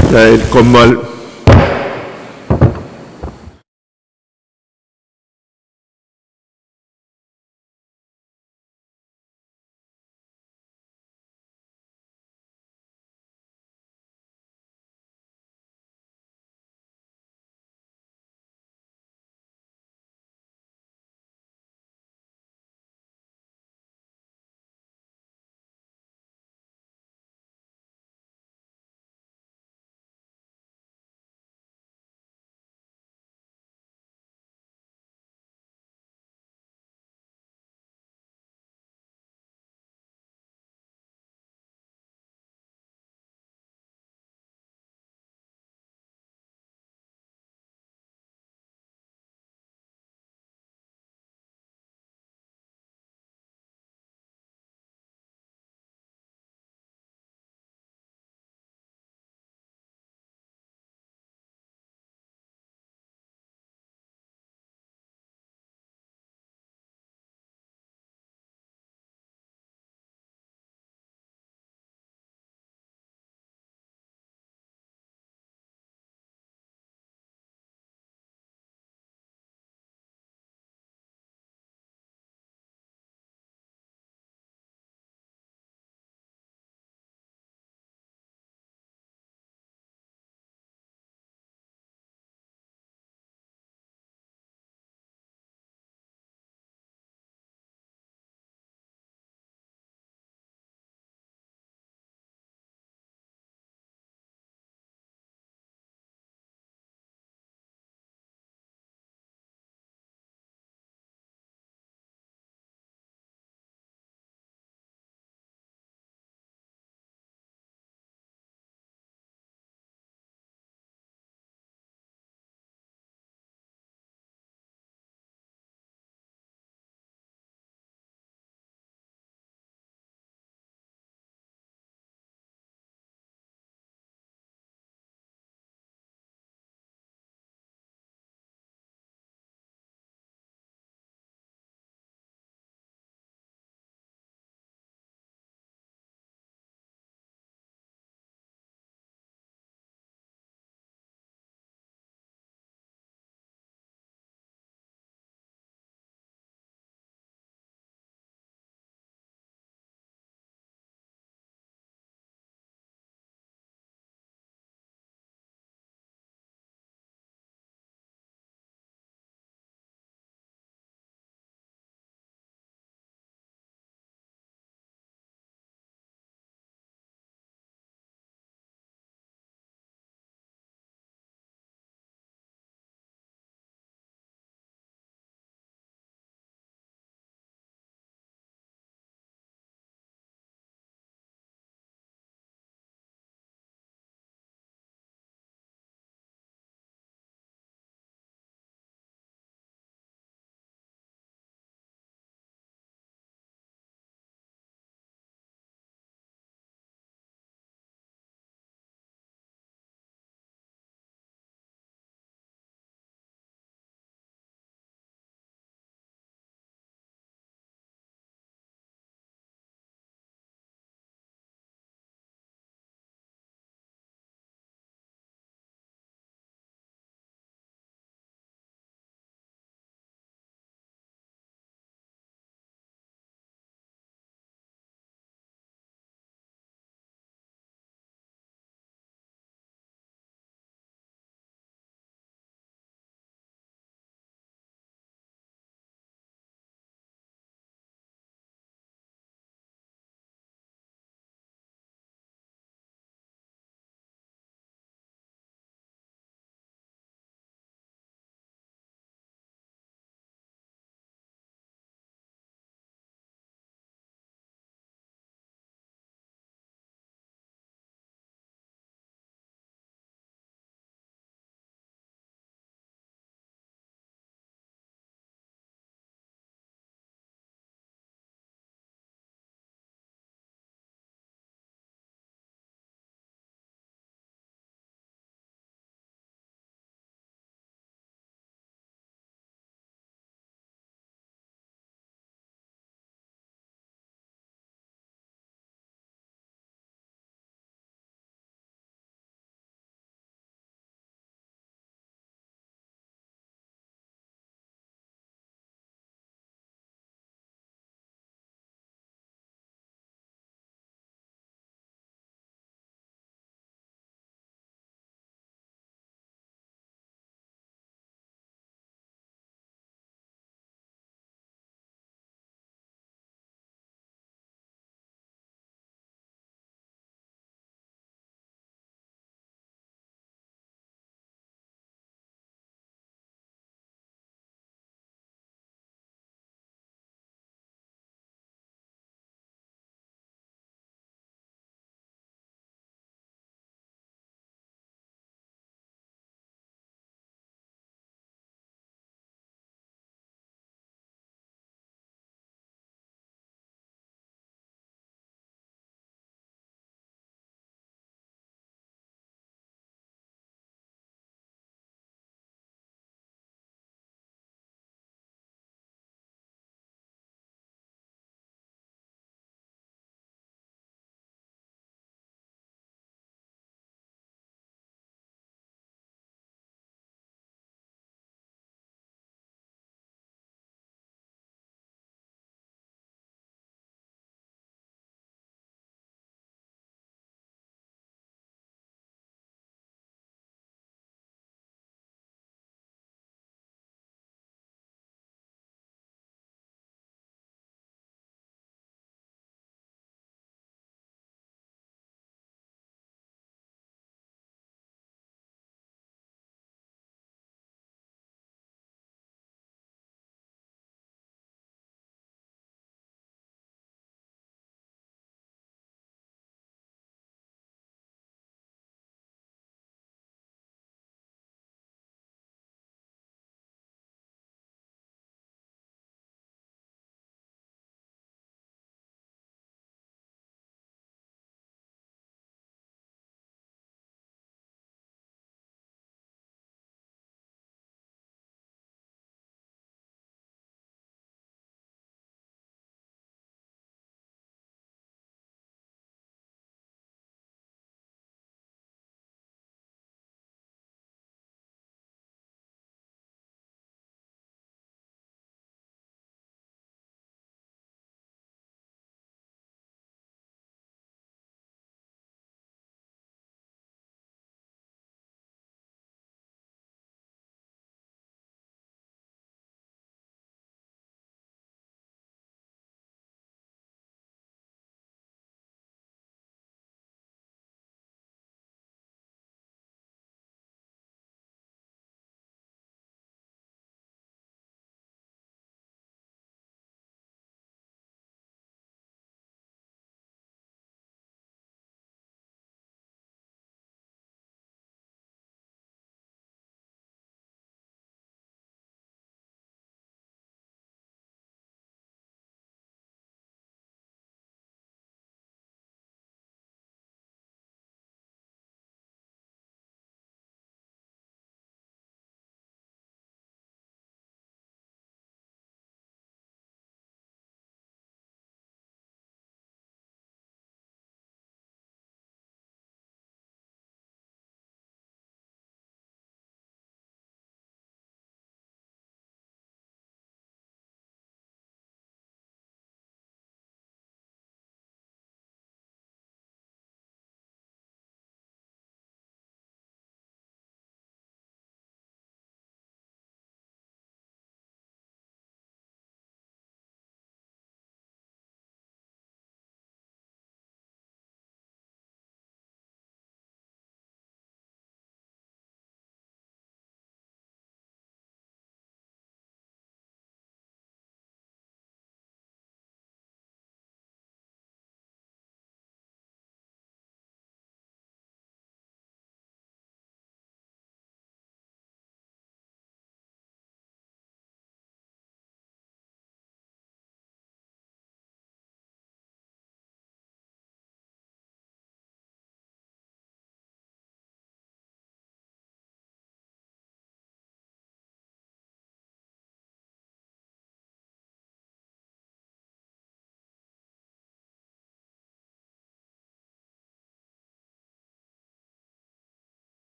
Kitail kommoal.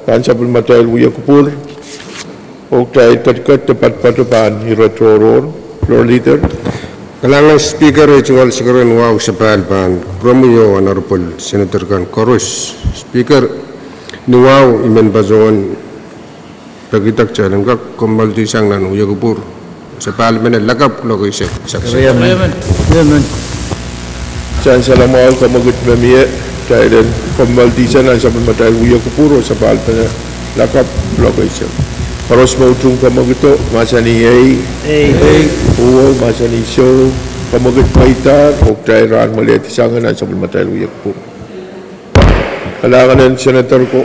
Ansapwellimatail Wiekipuhr, oh kitail ketiket de poatopoat pahn ire tohrohr. Floor Leader. Kalahngan Speaker, ei tungoal sekerien wahu sapahl pahn pwurehng Honorable Senator kan koaros. Speaker, ni wahu I men patohwan pekihda kitail en kak kommoaldihsang nan Wiekipuhr sapahl men lakapw kuloak eisek. Sansal mwahu, kemwekid me mie, kitail en kommoaldihsang nan sapwellimatail Wiekipuhr oh sapahl men lakapw kuloak eisek. Koaros me utung kemwekido, mahsanih ei. Uwe, mahsanih soh. Kemwekid pweidahr oh kitail rahn mwalehdi sang nan sapwellimatail Wiekipuhr. Kalahngan en Senator ko.